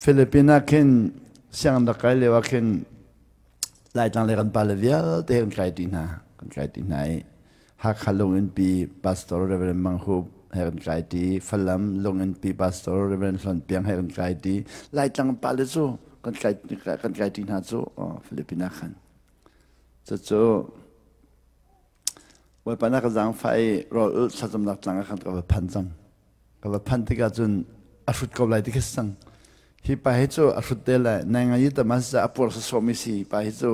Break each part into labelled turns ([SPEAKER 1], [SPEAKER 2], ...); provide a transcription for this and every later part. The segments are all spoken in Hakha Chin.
[SPEAKER 1] Philippines ah khin sianginn rak kai lio ah khin Laitlang le kan pale vialte kan kai ṭi hna. Kan kai ṭi hna i Hakha Lunginpi Pastor Reverend Mang Hup he kan kai ṭi. Falam Lunginpi Pastor Reverend Hlon Piang he kan kai ṭi. Laitlang pale cu kan kai kan kai ṭi hna cu Philippines ah khan. Cucu Bawipa na ka zaangfah i rawl ulh thlacamnak tlang ah khan ka va phan cang. Ka va phanh tikah cun a hrut ko lai ti khi si cang. Hi pa hi cu a hrut te lai. Nai ngai tam ah a puar sawsawh mi si. Hi pa hi cu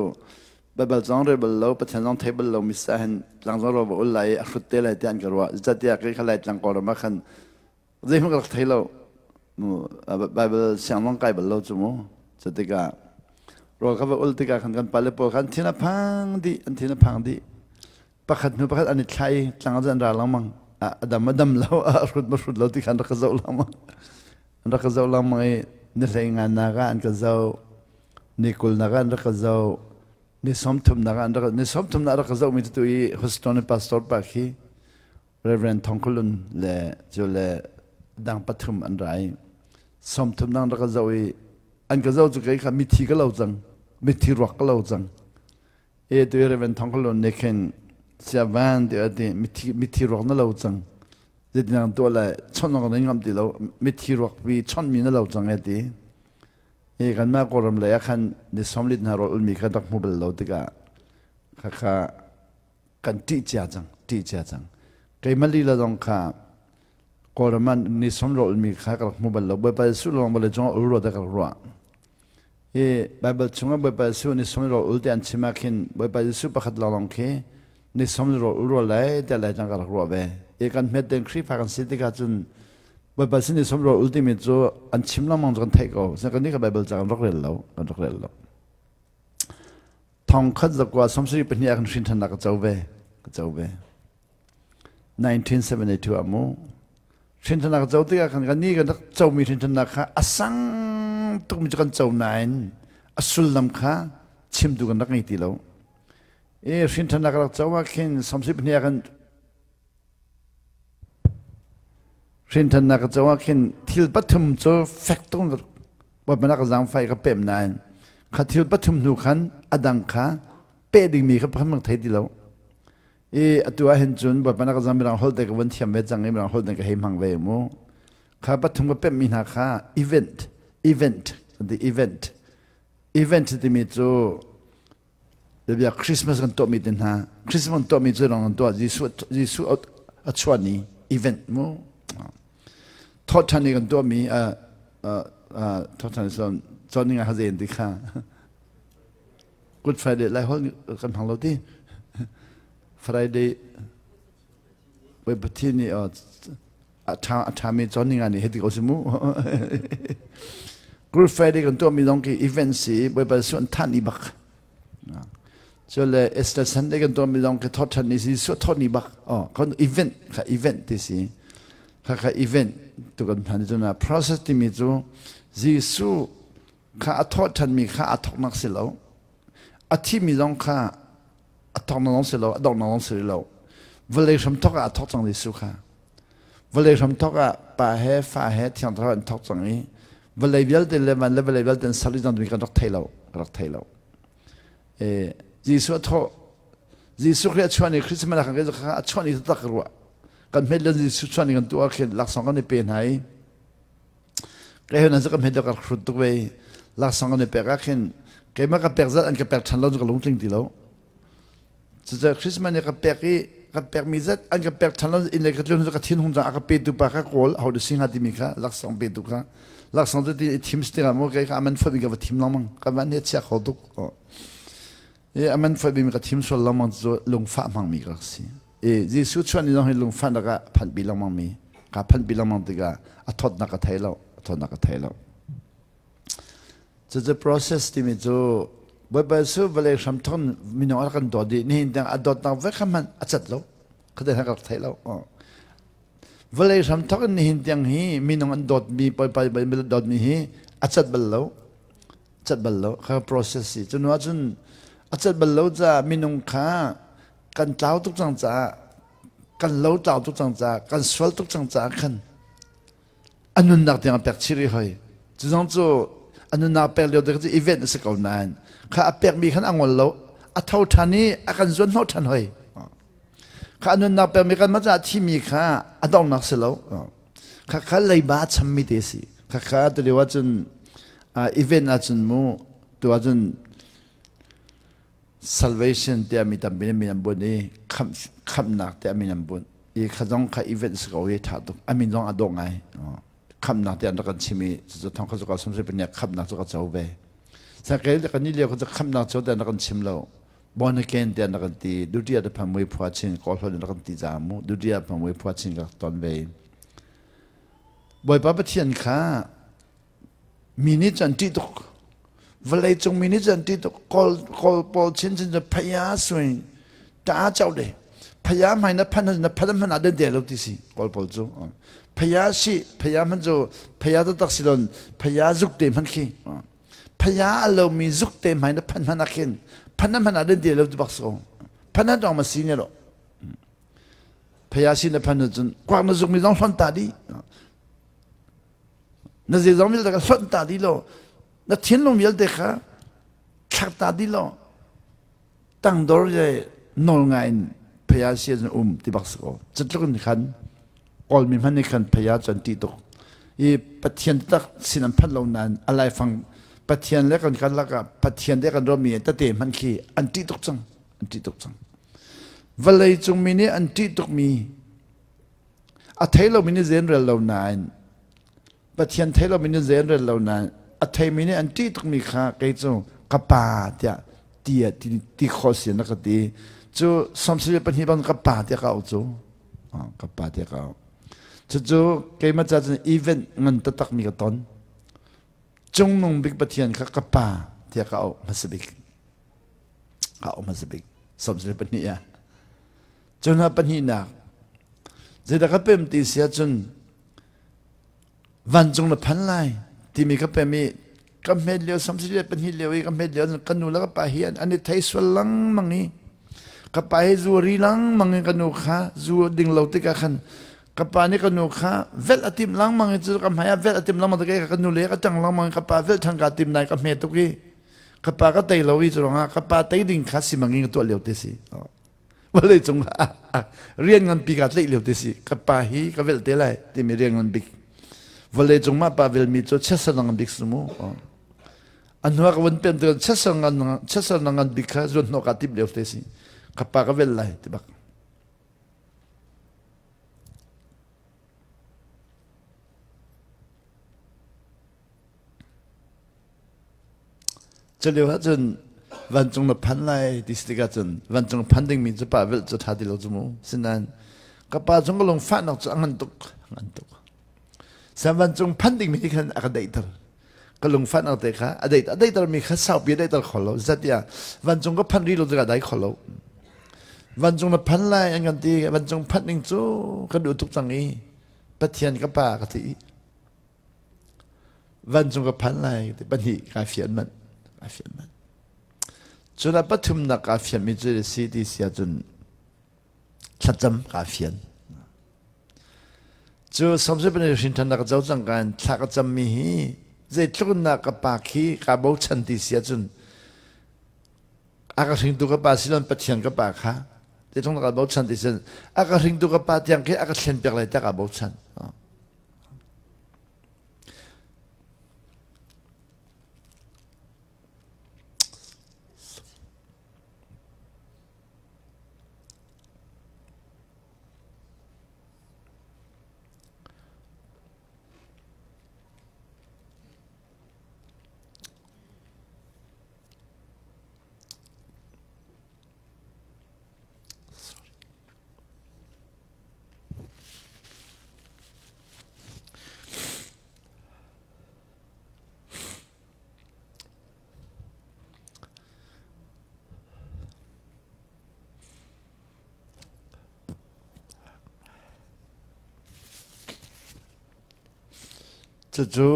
[SPEAKER 1] Baibal zong rel bal lo, Pathian zong thei bal lo mi sa hin tlangzong ro va ul lai i a hrut te lai tiah an ka ruah. Zeicahtiah kei kha Laitlang Kawlram ah khan zeihmanh ka rak thei lo. Baibal siang zong kai bal lo cu mu. Cu tikah rawl kha va ul tikah khan kan pale pawl kha an thin a phang dih, an thin a phang dih. Pakhat hnu pakhat an i thla i tlang ah an ra lengmang. A dam a dam lo, a hrut ma hrut lo ti khan rak ka zoh lengmang. An rak ka zoh lengmang i ni hlei ngan nak ah an ka zoh, ni kul nak ah an rak ka zoh, ni 30 nak ah an rak ni 30 nak rak ka zoh mi tu i Houston pastor pa khi Reverend Thong Khulun le cu le dang pathum an ra i 30 nang rak ka zoh i an ka zoh cu kei kha mithi ka lo cang, mithi ruak ka lo cang. E tu Reverend Thong Khulun nih khin siavan ti ati mithi mithi ruak na lo cang. Zeitinang tuah le chawnh awk na ngam ti lo, mithi ruak pi chawnh mi na lo cang e ti. E kanmah Kawlram lei ah khan ni 40 hna rawl ulmi kha rak hmu bal lo tikah khakha kan ṭih cia cang, ṭih cia cang. Keimah lila zong kha Kawlram ah ni som rawl ulmi kha ka rak hmu bal lo. Bawipa Jesuh lawng vawlei cungah ul rua dah ka rak ruah. Hi Baibal chungah Bawipa Jesuh ni som rawl ul ti an chim ah khin Bawipa Jesuh pakhat lawnglawng khi ni som rawl ul rua lai tiah lai cang ka rak ruah ve. I kan hmet ding Khrihfa kan si tikah cun Bawipa sin ni som rawl ul timi cu an chim lengmang cu kan theih ko. Sinain kan nih ka Baibal ca kan rak rel lo, kan rak rel lo. 1972 ah kan hrin ṭhannak ka co ve, ka co ve. 1972 ah mu. Hrin ṭhannak ka co tikah khan kan nih kan rak comi hrin ṭhannak kha a sang tukmi cu kan co nain a sullam kha chimtu kan rak ngei ti lo. I hrin ṭhannak ka rak co ah khin 72 ah kan hrin ṭhannak ka co ah khin thil pathum cu fek tuk Bawipa na ka zaangfah i ka pemh nain kha thil pathum hnu khan a dang kha peh dingmi kha pakhat hmang thei ti lo. I atu ah hin cun Bawipa na ka zang mirang holh te ka vun thiam ve cang i mirang holh te ka hei hmang ve mu. Kha pathum ka pemhmi hna kha event, event, the event. Event timi cu bia Christmas kan tuahmi te hna Christmas kan tuahmi cu rang kan tuah Jesuh Jesuh a chuah ni event mu thawhṭhan ni kan tuahmi thawhṭhan ni cawn ning ah hazen ti kha Good Friday lai hol kan hmang lo ti Friday Voi Pathian nih a ṭha a ṭhami cawn ning ah nih hei ti ko si mu Good Friday kan tuahmi zong khi event si Bawipa Jesuh an thah ni bak cu le Easter Sunday kan tuahmi zong khi thawh ṭhan ni si Jesuh thawh ni bak oh kan event kha event ti si kha kha event tu kan hman cun process timi cu Jesuh kha a thawh ṭhanmi kha a thawknak si lo a thimi zong kha a thawknak zong si lo a donghnak zong si lo vawlei hram thawk ah a thawk cang Jesuh kha vawlei hram thawk ah pa he fa he thiang thlarau an thawk cang i vawlei vialte le van le vawlei vialte an sal i cang kan rak thei lo rak thei lo e Jesuh a thawh Jesuh Khrih a chuah ni Christmas ah kan kha a chuah ni tak ruah kan hmet le Jesuh chuah ni kan tuah khin laksawng kan i pe hna i Kei he nan ka hmet ka hrut tuk ve laksawng kan i pek ah khin keimah ka pek zat an ka pek ṭhan lo cu ka lungtling ti lo. Cucaah Christmas ni ka pek i ka pekmi zat an ka pek ṭhan lo inn lei ka tlun cu ka thin hung cang a ka petu pa kha kawl aho dah si hnga timi kha laksawng petu kha laksawng cu ti i thim si tikah maw kei kha a man foih mi ka va thim lengmang ka van he chia kho tuk. I a man foih mi ka thim sual lengmang cu lungfah hmangmi ka rak si. I Jesuh chuah ni zong hi lungfahnak ah phanhpi lengmang mi ka phanhpi lengmang tikah a thawtnak ka thei lo a thawtnak ka thei lo. Cucu process timi cu Bawipa Jesuh vawlei hram thawng minung a rak kan dawt dih nihin tiang a dawtnak vek kha hmanh a cat lo kha te ka rak thei lo. Vawlei hram thawk in nihin tiang hi minung an dawtmi Bawipa dawtmi hi a cat bal lo cat bal lo kha process si cu hnu ahcun a cat bal lo caah minung kha kan tlau tuk cang caah kan lo tlau tuk cang caah kan sual tuk cang caah khan a nunnak tiang a pek chih rih hoi cu zong cu. A nunnak pek lio te cu event a si ko nain kha a pekmi khan a ngol lo. A tho ṭhan i a kan zuan hnawh ṭhan hoi. Kha a nunnak pekmi kan mah caah thimi kha a donghnak si lo. Kha kha leiba a chammi te si. Kha kha tulio ahcun event ahcun mu tu ahcun salvation tiah mi tampi nih min an bunh i khamhnak tiah min an bunh i kha zong kha event si ko i ṭha tuk a min zong a dawh ngai khamhnak tiah an rak kan chim i cucu thong kha cu sum pahnih khamhnak cu ka co ve sakel kan ni lio kha cu khamhnak cu tiah an rak kan chim lo born again tiah an rak kan ti dutia te phang mui phua chin kawl hol an rak kan ti ca mu dutia phang mui phua chin ka ton ve Bawipa Pathian kha Mi nih cun ṭih tuk. Vawleicung mi nih cun ṭih tuk. Kawl, Kawl pawl chinchin cu phaya sui ta chau de. Phaya hmai na phan na phan hman ah den de lo ti si Kawl pawl cu. Phaya si phaya hman cu phaya taktak si lon phaya zuk te hman khi. Phaya a lo mi zuk te hmai na phan hman ah khin phan hman ah den de lo ti bak so. Phan na dong ma si ne lo. Phaya si na phan cun kwak na zuk mi zong hlon ta di. Na zeizong vialte kha hlonh ta dih law na thinlung vialte kha thlak ta dih law tangdor le nawl ngai in phaya si an um ti bak si ko. Cutluk in khan Kawlmi hmanh nih khan phaya cu an ṭih tuk. I Pathian tak sin an phanh lo nain a laifang Pathian le kan karlak ah Pathian te kan ruahmi tete hmanh khi an ṭih tuk cang. An ṭih tuk cang. Vawlei cung mi nih an ṭih tukmi A thei lomi nih zei an rel lo nain Pathian thei lomi nih zei an rel lo nain a theimi nih an ṭih tukmi kha kei cu ka pa tiah ti ti, ti khawh si na ka ti. Cu 72 bang ka pa tiah ka auh cu. Ka pa tiah ka auh. Cucu keimah ca cun event ngan taktakmi ka ton. Cungnung bik Pathian kha ka pa tiah ka auh hmasa bik. Ka auh hmasa bik. 72 ah. Cu hna pahnihnak zeidah ka pem ti si ahcun vancung na phan lai timi ka pem i ka hmet lio samsi le pahnih lio i ka hmet lio ka nu le ka pa hi an i thei sual lengmang i ka pa hi zu ri lengmang i ka nu kha zu ding lo tikah khan ka pa nih ka nu kha velh a tim lengmang i cu ka hmai ah velh a tim lengmang tikah ka nu le ka ṭang lengmang i ka pa velh ṭhan ka tim nai ka hme tuk i ka pa ka tei lo i cu ruangah ka pa tei ding kha simang in ka tuah lio te si. Vawlei cung ah rian nganpi kaa tlaih lio te si ka pa hi ka velh te lai timi rian ngan bik vawlei cung mah pa velmi cu chiatser ngan bik si mu a hnu ah ka vun pen te chiatser ngan chiatser ngan bik kha zuan hnawh kaa timh lio te si ka pa ka vel lai ti bak Culio ahcun vancung na phan lai ti si tikah cun vancung phan dingmi cu pa velh cu ṭha ti lo cu mu. Sinain ka pa cung ka lungfahnak cu a ngan tuk, ngan tuk. San vancung phan dingmi nih khan a ka daihter. Ka lungfahnak te kha a daih a daihtermi kha saupi a daihter kho lo. Zatiah vancung ka phanh rih lo tikah dai kho lo. Vancung na phan lai an kan ti vancung phanh ding cu ka duh tuk cang i Pathian ka pa ka ti. Vancung ka phan lai ti pahnih kaa fian manh kaa fian manh cun a pathumnak kaa fianmi cu si ti si ahcun thlacam kaa fian cu samsung hrin ṭhan ka co cang ka in thla ka cammi hi zeitluk in dah ka pa khi kaa bochan ti si ahcun a ka hringtu ka pa silon Pathian ka pa kha zeitluk dah kaa bochan ti sin a ka hringtu ka pa tiang khi a ka thlen piak lai tiah kaa bochan. Cucu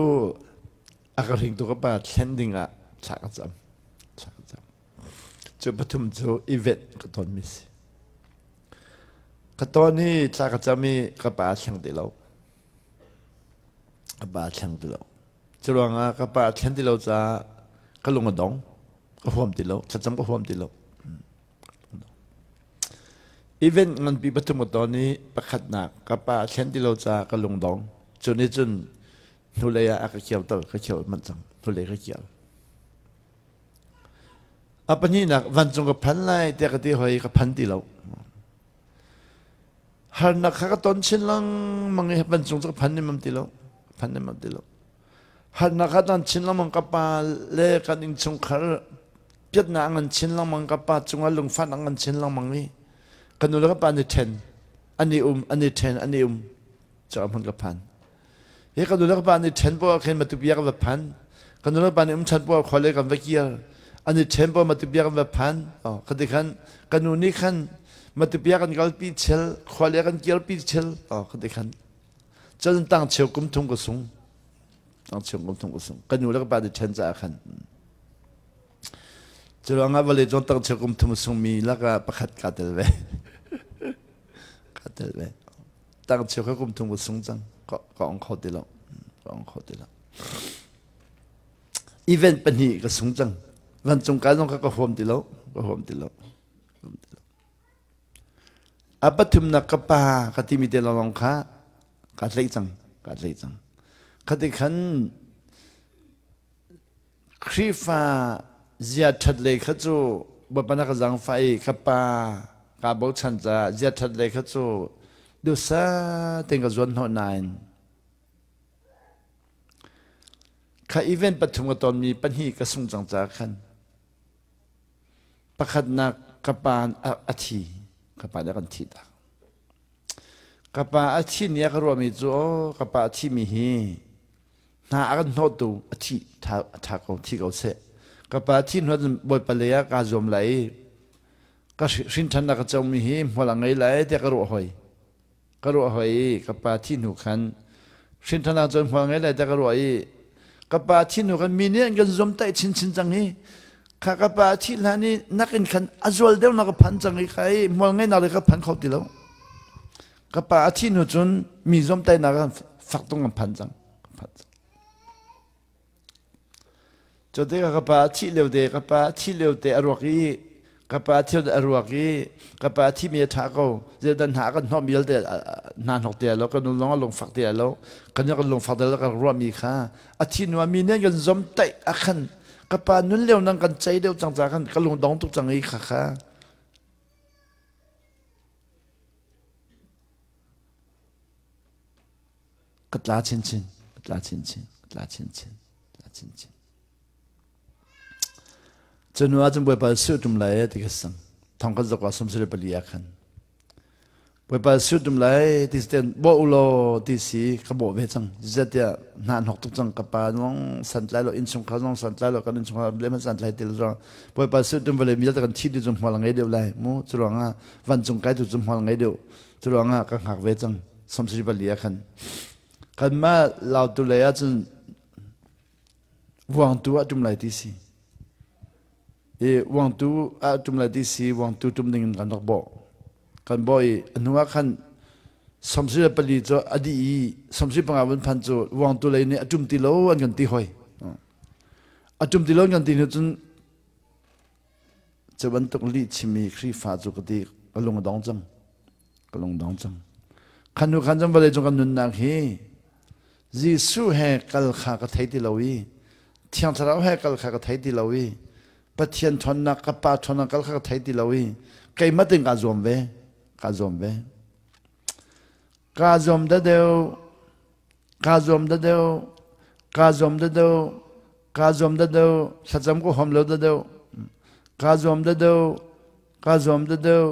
[SPEAKER 1] a ka hringtu ka pa thlen dingah thla ka cam. Thla ka cam. Cu pathum cu event ka tonmi si. Ka ton i thla ka cam i ka pa a thleng ti lo. Ka pa a thleng ti lo. Curuangah ka pa a thlen ti lo caah ka lung a dong. Ka huam ti lo. Thlacam ka huam ti lo. Event nganpi pathum ka ton i pakhatnak ka pa a thlen ti lo caah ka lung dong. Cu nih cun hnulei ah a ka kioter, ka kio manh cang. Hnulei ka kio. A pahnihnak vancung ka phan lai tiah ka ti hoi ka phan ti lo. Harnak kha ka ton chin lengmang i vancung cu ka phan nemam ti lo. Phan nemam ti lo. Harnak kha ton chin lengmang ka pa le kan innchungkhar piatnak a ngan chin lengmang ka pa cungah lungfahnak a ngan chin lengmang i ka nu le ka pa an i ṭhen an i um an i ṭhen an i um cu hmun ka phan. Hi ka nu le ka pa an i ṭhen poah khin Matupia ka va phan. Ka nu le pa nih um ṭhan poah khua le kan va kir. An i ṭhen poah Matupia kan va phan. Oh, khati khan ka nu nih khan Matupia kan kalpi chel, khua le kan kirpi chel. Oh, khati khan. Cun tang cheu kum thum ka sung. Tang cheu kum thum ka sung. Ka nu le ka pa nih ṭhen caah khan. Cu ruangah vawlei cung tang cheu kum thum sungmi lakah pakhat kaa tel ve. Kaa tel ve. Tang cheu kha kum thum ka sung cang. Ka ong kho ti lo. Ka ong kho ti lo. Event pahnih ka sung cang. Vancung kai zong kha ka huam ti lo. Ka huam ti lo. A pathumnak ka pa ka timi te lawng kha ka tlaih cang. Ka tlaih cang. Khati khan Khrihfa zia ṭhat lei kha cu Bawipa na ka zaangfah i ka pa kaa bochan caah zia ṭhat lei kha cu duhsah tein ka zuan hnawh nain kha event pathum ka tonmi pahnih ka sung cang caah khan pakhatnak ka pa a thi ka pa nih a kan thih tak. Ka pa a thi ni a ka ruahmi cu aw ka pa a thimi hi hna a kan hnawhtu a thi ṭha ko thi ko seh. Ka pa thi hnu cun Bawipa lei ah kaa zuam lai i ka hrinṭhannak ka comi hi hmual a ngei lai tiah ka ruah hoi. Ka ruah hoi i ka pa thi hnu khan hrinṭhannak cun hmual ngei lai tiah ka ruah i ka pa thi hnu khan mi nih an kan zuamtaih chinchin cang hi kha ka pa a thih hlan i nakin khan a zual deuh nak ka phan cang i kha i hmual ngeinak le ka phan kho ti lo. Ka pa a thih hnu cun mi zuamtaihnak ah fak tung an phan cang. Cu tikah ka pa a thih lio te, ka pa a thih lio te a ruak i ka pa a thih a ruak i ka pa a thihmi a ṭha ko. Zeidah hna a kan hnawh vialte hna hnok ti lo, ka nu zong a lungfak ti lo, kan nu kan lungfak ti lo kan ruahmi kha a thih hnu ah mi nih an kan zomtaih ah khan ka pa nun lio nang kan cei deuh cang caah khan ka lung dong tuk cang i kha kha Ka tla chinchin, ka tla chinchin, ka tla chinchin, tla chinchin. Cunu ah cun Bawipa suh tum lai ti ka sang. Thong kan zok ah 34 ah khan. Bawipa suh tum lai ti ten bo ulo ti si ka bo ve cang. Zeitiah hna hnok tuk cang ka pa zong san tlai lo innchung khar zong san tlai lo kan innchung khar le man san tlai til zong Bawipa suh tum vale mi kan thi ti cung hmual ngei deuh lai mu cu ruangah vancung kai tu cung hmual ngei deuh cu ruangah ka hngak ve cang. 34 ah khan kanmah Lautu lei ah cun Vuangtu ah ṭum lai ti si. I Vuangtu ah ṭum lai ti si, Vuangtu ṭum ding in kan rak bawh. Kan bawh i a hnu ah khan 34 cu a dih i 35 vun phan cu Vuangtu lei nih a ṭum ti lo an kan ti hoi. A ṭum ti lo an kan ti hnu cun cu bantuk lih chimmi Khrihfa cu ka ti ka lung a dong cang. Ka lung dong cang. Khan hnu khan cun vawlei cung kan nunnak hi Jesuh he kal kha ka thei ti lo i Thiang Thlarau he kal kha ka thei ti lo i Pathian ṭhawnnak ka Pa ṭhawnnak kal kha ka thei ti lo i keimah tein kaa zuam ve kaa zuam ve kaa zuam da deuh kaa zuam da deuh kaa zuam da deuh kaa zuam da deuh thlacam ka huam lo da deuh kaa zuam da deuh kaa zuam da deuh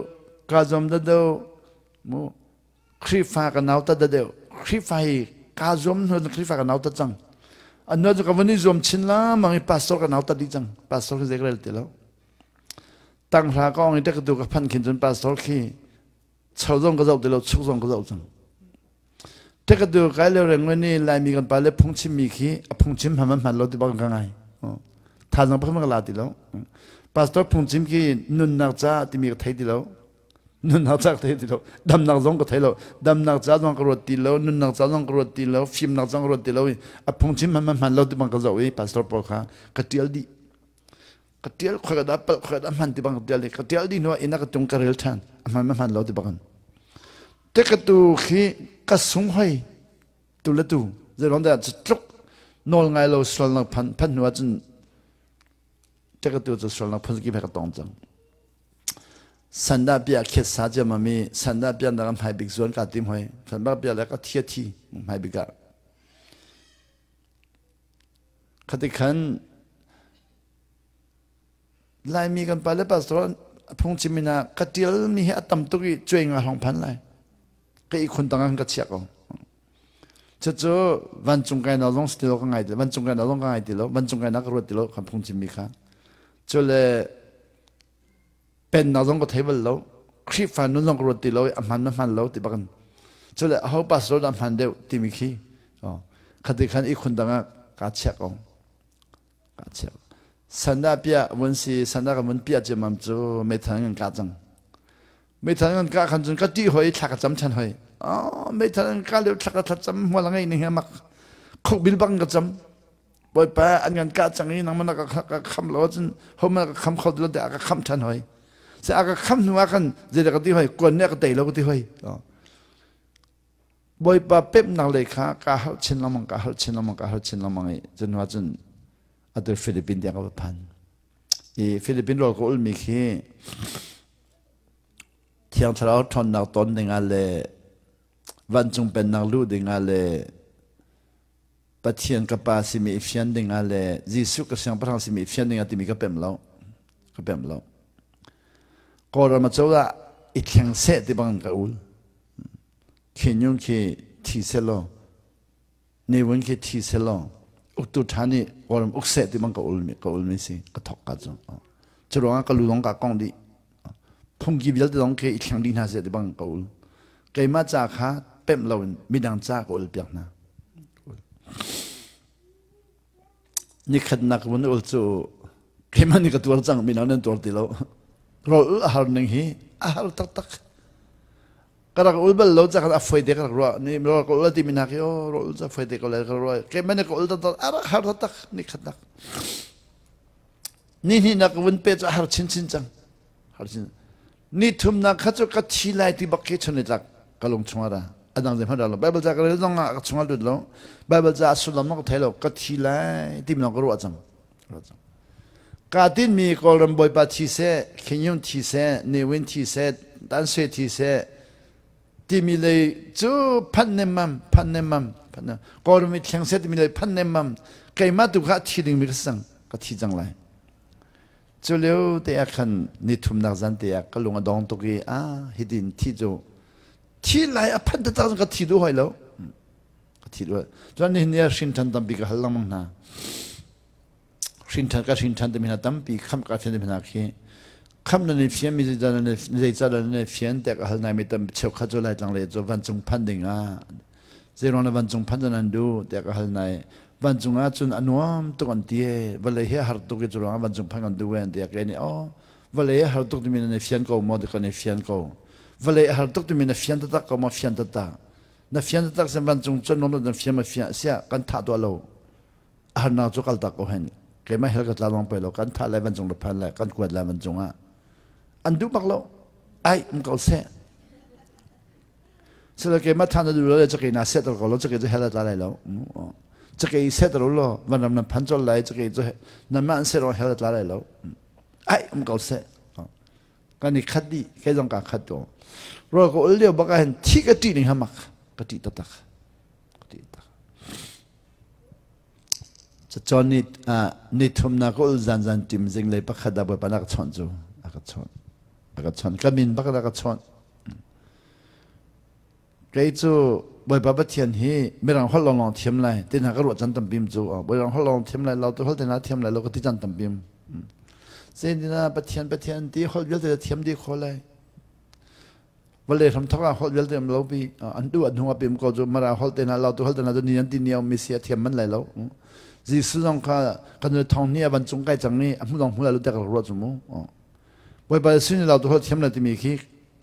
[SPEAKER 1] kaa zuam da deuh mu Khrihfa ka nauta da deuh Khrihfa hi kaa zuam hnu Khrihfa ka nauta cang an nu cu ka van i zuam chin lamang i pastor ka nauta dih cang pastor khi zei ka rel ti lo tanghra ka ong i tek tu ka phan khin cun pastor khi cho zong ka zoh ti lo chuk zong ka zoh cang tek tu kai le reng ni laimi kan pa le phungchim mi khi a phungchim hman hman lo ti bang ka ngai tha zong pakhat ka la ti lo pastor phungchim khi nunnak ca timi ka thei ti lo. Nunnak ca ka thei ti lo. Damnak zong ka thei lo. Damnak ca zong ka ruat ti lo. Nunnak ca zong ka ruat ti lo. Fimnak zong ka ruat ti lo. A phungchim hman hman lo ti bang ka zoh i pastor pawl kha ka tial dih. Ka tial khoi ka dah palh khoi ka dah hman ti bang ka tial dih. Ka tial dih hnuah inn ah ka tung ka rel than. A hman hman lo ti bang. Te ka tu khi ka sung hoi tu le tu zeiruang dah tluk nawl ngai lo sualnak phan phan hnu ahcun te ka tu cu sualnak phun ki ka tong cang. Sanda bia khet sa cia mami sanda bia na hmai bik zuan ka tim hoi sanda bia le ka thia thi hmai bik ah khati khan Laimi kan pa le pastor phung chim ina ka tial mi hi a tam tuk i cuai nga hlong phan lai ka i khun tang ka chia ko. Cucu vancung kai na zong si lo ka ngai ti vancung kai na zong ka ngai ti lo vancung kai na ka ruat ti lo kan phung chim mi kha. Cu le pennak zong ka thei bal lo, Khrihfa nun zong ka ruat ti lo i a hman na hman lo ti bakin. Cu le aho pastor dah hman deuh timi khi khati khan i khun dang ah kaa chiah ko. Kaa chiah. Sanda piah vun si sanda ka vun piah ciammam cu meithal ngan kah cang. Meithal ngan kah khan cun ka ṭih hoi thla ka cam ṭhan hoi. Oh, meithal ngan kah lio thla ka thla cam hmual a ngei ning hi mak khuk bil bang ka cam. Bawipa an kan kah cang i nangmah na ka kham lo ahcun hohmanh na ka kham kho ti lo tiah a ka khamh ṭhan hoi. Se a ka kham hnu ah khan zeidah ka ti hoi kuan nih a ka tei lo ka ti hoi. Bawipa pemhnak lei kha kaa harh chin lengmang, kaa harh chin lengmang, kaa harh chin lengmang i cu hnu ah cun atu Philippines tiang ka va phan. I Philippines rawl ka ulmi khi Thiang Thlarau ṭhawnnak ton dingah le vancung pennak luh dingah le Pathian ka pa simi i fian dingah le Jesuh ka siangpahrang simi i fian dingah timi ka pem lo. Ka pem lo. Kawlram acozah i thleng seh ti bang ka ul. Khin Nyunt khi thi selaw, Ne Win khi thi selaw, uktu ṭha nih Kawlram uk seh ti bang ka ulmi ka ulmi si ka thok ka cu. Cu ruangah ka lu zong ka kong dih. Phungki vialte zong khi i thleng dih hna seh ti bang ka ul. Keimah ca kha pemh loin midang ca ka ul piak hna. Nikhatnak vun ul cu keimah nih ka tuar cang midang nan tuar ti lo. Rawl ul a har ning hi a har taktak. Ka rak ul bal lo ca khan a foi te ka rak ruah. Ni rawl ka ul ti mi hna khi oh rawl ul ca foi te ko lai ka ruah. Keimah nih ka ul taktak a rak har taktak nikhatnak. Ni hnihnak vun pe cu a har chinchin cang. Har chin. Ni thumnak kha cu ka thi lai ti bak khi chun tlak ka lung chungah ra. A dang zei hmanh ra lo. Bible ca ka rel zong ah ka chungah lut lo. Bible ca a sullam ka thei lo. Ka thi lai ti mi ka ruah cang. Ruah cang. Ka tinmi Kawlram Bawipa thi seh, Khin thi seh, Ne Win thi seh, Tan Swe thi seh, timi lei cu phan nemmam phan nemmam phan Kawlram i thleng seh timi lei phan nemmam keimah tu kha thi dingmi ka si cang ka thi cang lai. Cu lio te ah khan ni thumnak zan te ah ka lung a dong tuk i a hitin thi cu thi lai a phanh taktak ka thi duh hoi lo ka thi duh cun nihin ni ah hrin ṭhan tampi ka hal lengmang hna hrin ṭhan ka hrin ṭhan timi hna tampi khamh ka fian timi hna khi khamh nan i fian mi zeicah nan i fian tiah ka hal nai mi tam cheukhat cu Laitlang lei cu vancung phan ding ah Zeiruang na vancung phanh an duh tiah ka hal nai. Vancung ah cun a nuam tuk an ti e. Vawlei hi a har tuk i cu ruangah vancung phanh kan duh e an ti. Kei nih oh vawlei a har tuk timi na fian ko maw ti kan i fian ko. Vawlei a har tuk timi na fian taktak ko maw fian taktak. Na fian taktak sen vancung cun nuam na fian ma fian siah kan thah tuah lo. A harnak cu kal tak ko hen. Keimah hell ka tla lawng pe lo kan thah lai vancung na phan lai kan kuat lai vancung ah. An duh bak lo. Ai um ko seh. Sila keimah than na duh lo le cakei na setter ko lo cakei cu hell a tla lai lo. Cakei setter u law vanram nan phan colh lai cakei cu nanmah an set hell a tla lai lo. Ai um ko seh. Kan i khat dih kei zong kaa khat ko. Rawl ka ul lio bak ah hin thi ka ṭih ning hamak ka ṭih taktak. Ka ṭih taktak. Cacawn ni ni thumnak ka ul zan zan tim zinglei pakhat ah Bawipa na ka chawnh cu a ka chawnh. A ka chawnh. Ka min bak a ka chawnh. Kei cu Bawipa Pathian hi Mirang holh lawnglawng thiam lai ti hna ka ruah caan tampi cu Mirang holh lawng thiam lai lo tu holh te hna thiam lai lo ka ti caan tampi. Zeitinah Pathian Pathian ti holh vialte thiam dih kho lai. Vawlei hram thok ah holh vialte um lo pi an du an hung a pim ko cu Mara holh te hna lo tu holh te hna cu ni an ti ni mi si a thiam man lai lo. Jesuh zong kha kan thong ni a van cung kai cang i a hmu dong hmu lai lo te ka ruah cu mu. Bawipa sin lo tu holh thiam lai timi khi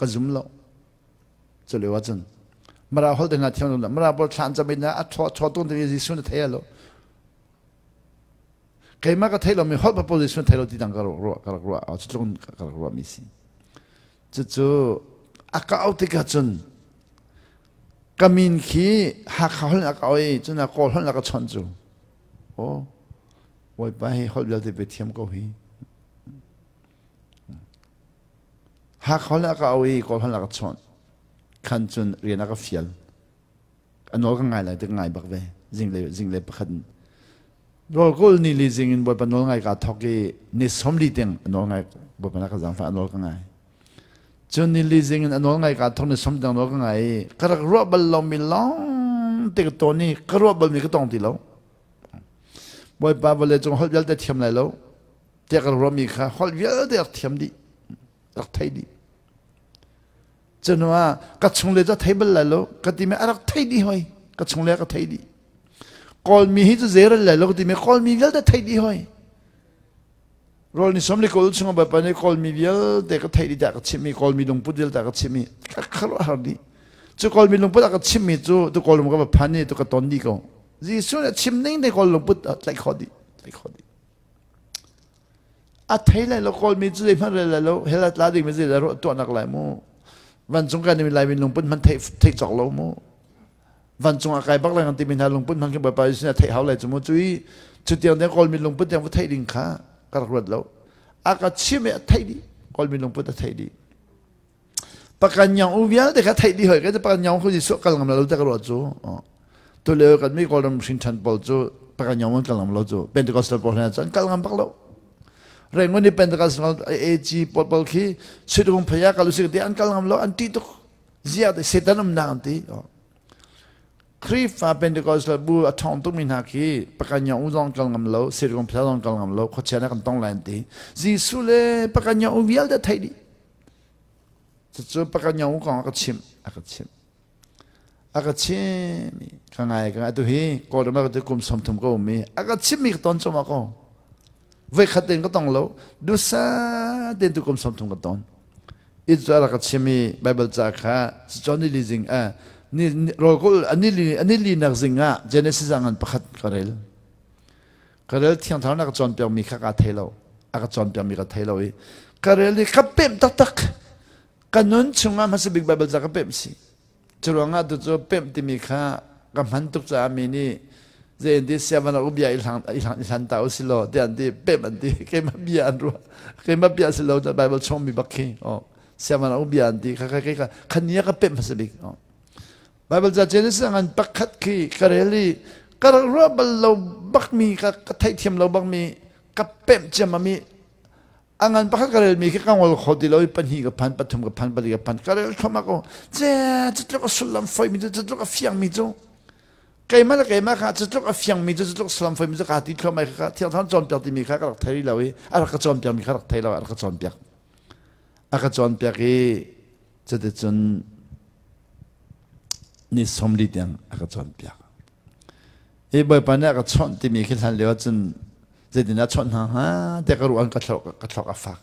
[SPEAKER 1] Ka zum lo. Cu lio ahcun Mara holh te hna thiam lo. Mara pawl thlan cam in a thaw thaw tung te Jesuh na thei lo. Keimah ka thei lomi holh pawl Jesuh na thei lo ti dang ka ruah ka rak ruah cu tluk ka rak ruah mi si. Cucu a ka auh tikah cun ka min khi Hakha holh in a ka auh i cun a Kawl holh in a ka chawnh cu. Aw Bawipa hi holh vialte pe thiam ko hi. Hakha holh in a ka auh i Kawl holh in a ka chawnh. Khan cun rian a ka fial. A nawl ka ngai lai ti ka ngai bak ve. Zinglei zinglei pakhat in. Rawlkul ni li zing in Bawipa nawl ngai kaa thawk i ni 40 tiang a nawl ngai Bawipa na ka zaangfah a nawl ka ngai. Cun ni li zing in a nawl ngai kaa thawk ni 40 tiang nawl ka ngai i ka rak ruah bal lomi lawng te ka tawn i ka ruah balmi ka tong ti lo. Bawipa vawlei cung holh vialte thiam lai lo tiah ka ruahmi kha holh vialte rak thiam dih rak thei dih. Cuhnu ah ka chungle cu a thei bal lai lo ka timi a rak thei dih hoi ka chungle ka thei dih. Kawlmi hi cu zeiral lai lo ka timi Kawlmi vialte thei dih hoi. Rawl ni 40 chung Bawipa nih Kawlmi vialte ka thei dih tiah ka chimh i Kawlmi lungput vialte ka chimh i ka khuaruahhar dih. Cu Kawlmi lungput a ka chimhmi cu tu Kawlram ka va phan i tu ka ton dih ko. Jesuh nih a chim ning te Kawl lungput a tlaih khawh dih tlaih khawh dih. A thei lai lo Kawlmi cu zeihmanh rel lai lo hell ah tla dingmi zei dah ruah tuahnak lai mu. Vancung kan i Laimi lungput hmanh theih theih cawk lo mu. Vancung ah kai bak lai kan timi hna lungput hmanh khi Bawipa Jesuh nih a theih hau lai cu mu. Cu i cu tiang tiang Kawlmi lungput tiang va theih ding kha ka rak ruat lo. A ka chim i a theih dih. Kawlmi lungput a theih dih. Pakan nyang u vialte kha theih dih hoi ka pakan nyang khu Jesuh kal ngam lo te ka ruah cu. Tu lio kan mi Kawlram hrin ṭhan pawl cu pakan nyang an kal ngam lo cu Pentecostal pawl hna cu an kal ngam bak lo. Rengon i Pentecostal AG pawl pawl khi Suitung phaya kal usik ti an kal ngam lo an ṭih tuk. Ziah te Satan umnak an ti. Khrihfa Pentecostal bu a ṭhawng tukmi hna khi pakanya u zong kal ngam lo, Sirkung phia zong kal ngam lo, khuachia na kan tong lai an ti. Jesuh le pakanya u vialte theih dih. Cucu pakanya u kong a ka chimh, a ka chimh. A ka chim i ka ngai ka ngai tu hi Kawlram ah ka kum 30 ka um i a ka chimmi ka ton cuma ko. Voi khat tein ka tong lo, dusa tein tu kum 30 ka ton. Israel a ka chim i Baibal ca kha John ni zing ah ni rawlkul ani li ani li nak zing ah Genesis ah ngan pakhat ka rel. Ka rel thiang thlarau na ka cawnpiak mi kha ka thei lo. A ka cawnpiak mi ka thei lo i ka rel i ka pemh taktak. Ka nun chungah hmasa bik Baibal ca ka pemh si. Curuangah tu cu pemh timi kha ka hman tuk caah mi nih zei an ti siavan ah bia i hlang i hlang i hlan ta usih law tiah an ti pemh an ti keimah bia an ruah keimah bia si lo Bible chung mi bak khi oh siavan ah bia an ti kha kha kha khan ni ka pemh hmasa bik oh Bible ca Genesis ngan pakhat khi ka rel i ka rak ruah bal lo bak mi ka ka theihthiam lo bak mi ka pemh ciam mi A ngan pakhat ka relmi khi ka ngol kho ti lo i pahnih ka phan, pathum ka phan, pali ka phan, ka rel thluahmah ko. Ce, cutluk a sullam foimi cu, cutluk a fiangmi cu, keimah le keimah kha cutluk a fiangmi cu, cutluk sullam foimi cu kaa ti thluahmah i kha Thiang Thlarau cawnpiak timi kha ka rak thei lo i a rak ka cawnpiakmi kha rak thei lo, a rak ka cawnpiak. A ka cawnpiak i cuticun ni 40 tiang a ka cawnpiak. Hi Bawipa nih a ka chawnh timi khi hlan lio ahcun zeitindah chawnh hna hnga tiah ka ruah ka thluak ka thluak a fak.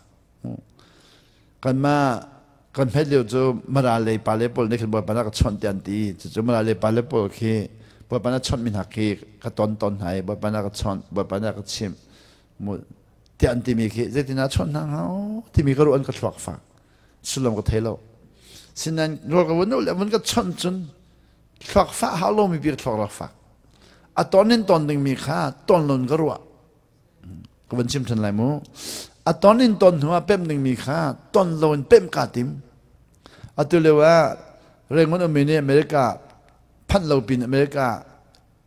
[SPEAKER 1] Kanmah kan hmet lio cu Mara lei pa le pawl nih khin Bawipa nih a ka chawnh tiah an ti. Cucu Mara lei pa le pawl khi Bawipa nih a chawnhmi hna khi ka ton tawn hna i Bawipa nih a ka chawnh, Bawipa nih a ka chimh tiah an timi khi zeitindah chawnh hna hnga timi ka ruah an ka thluak fak. Sullam ka thei lo. Sinain rawl ka vun le vun ka chawnh cun thluak fah hau lomi bik thluak rak fak a ton in ton dingmi kha ton lon ka ruah ka van chim than lai mu a ton in ton hnu ah pemh dingmi kha ton lo in pemh ka tim atu lio ah Rangoon ummi nih America phanh lo pin America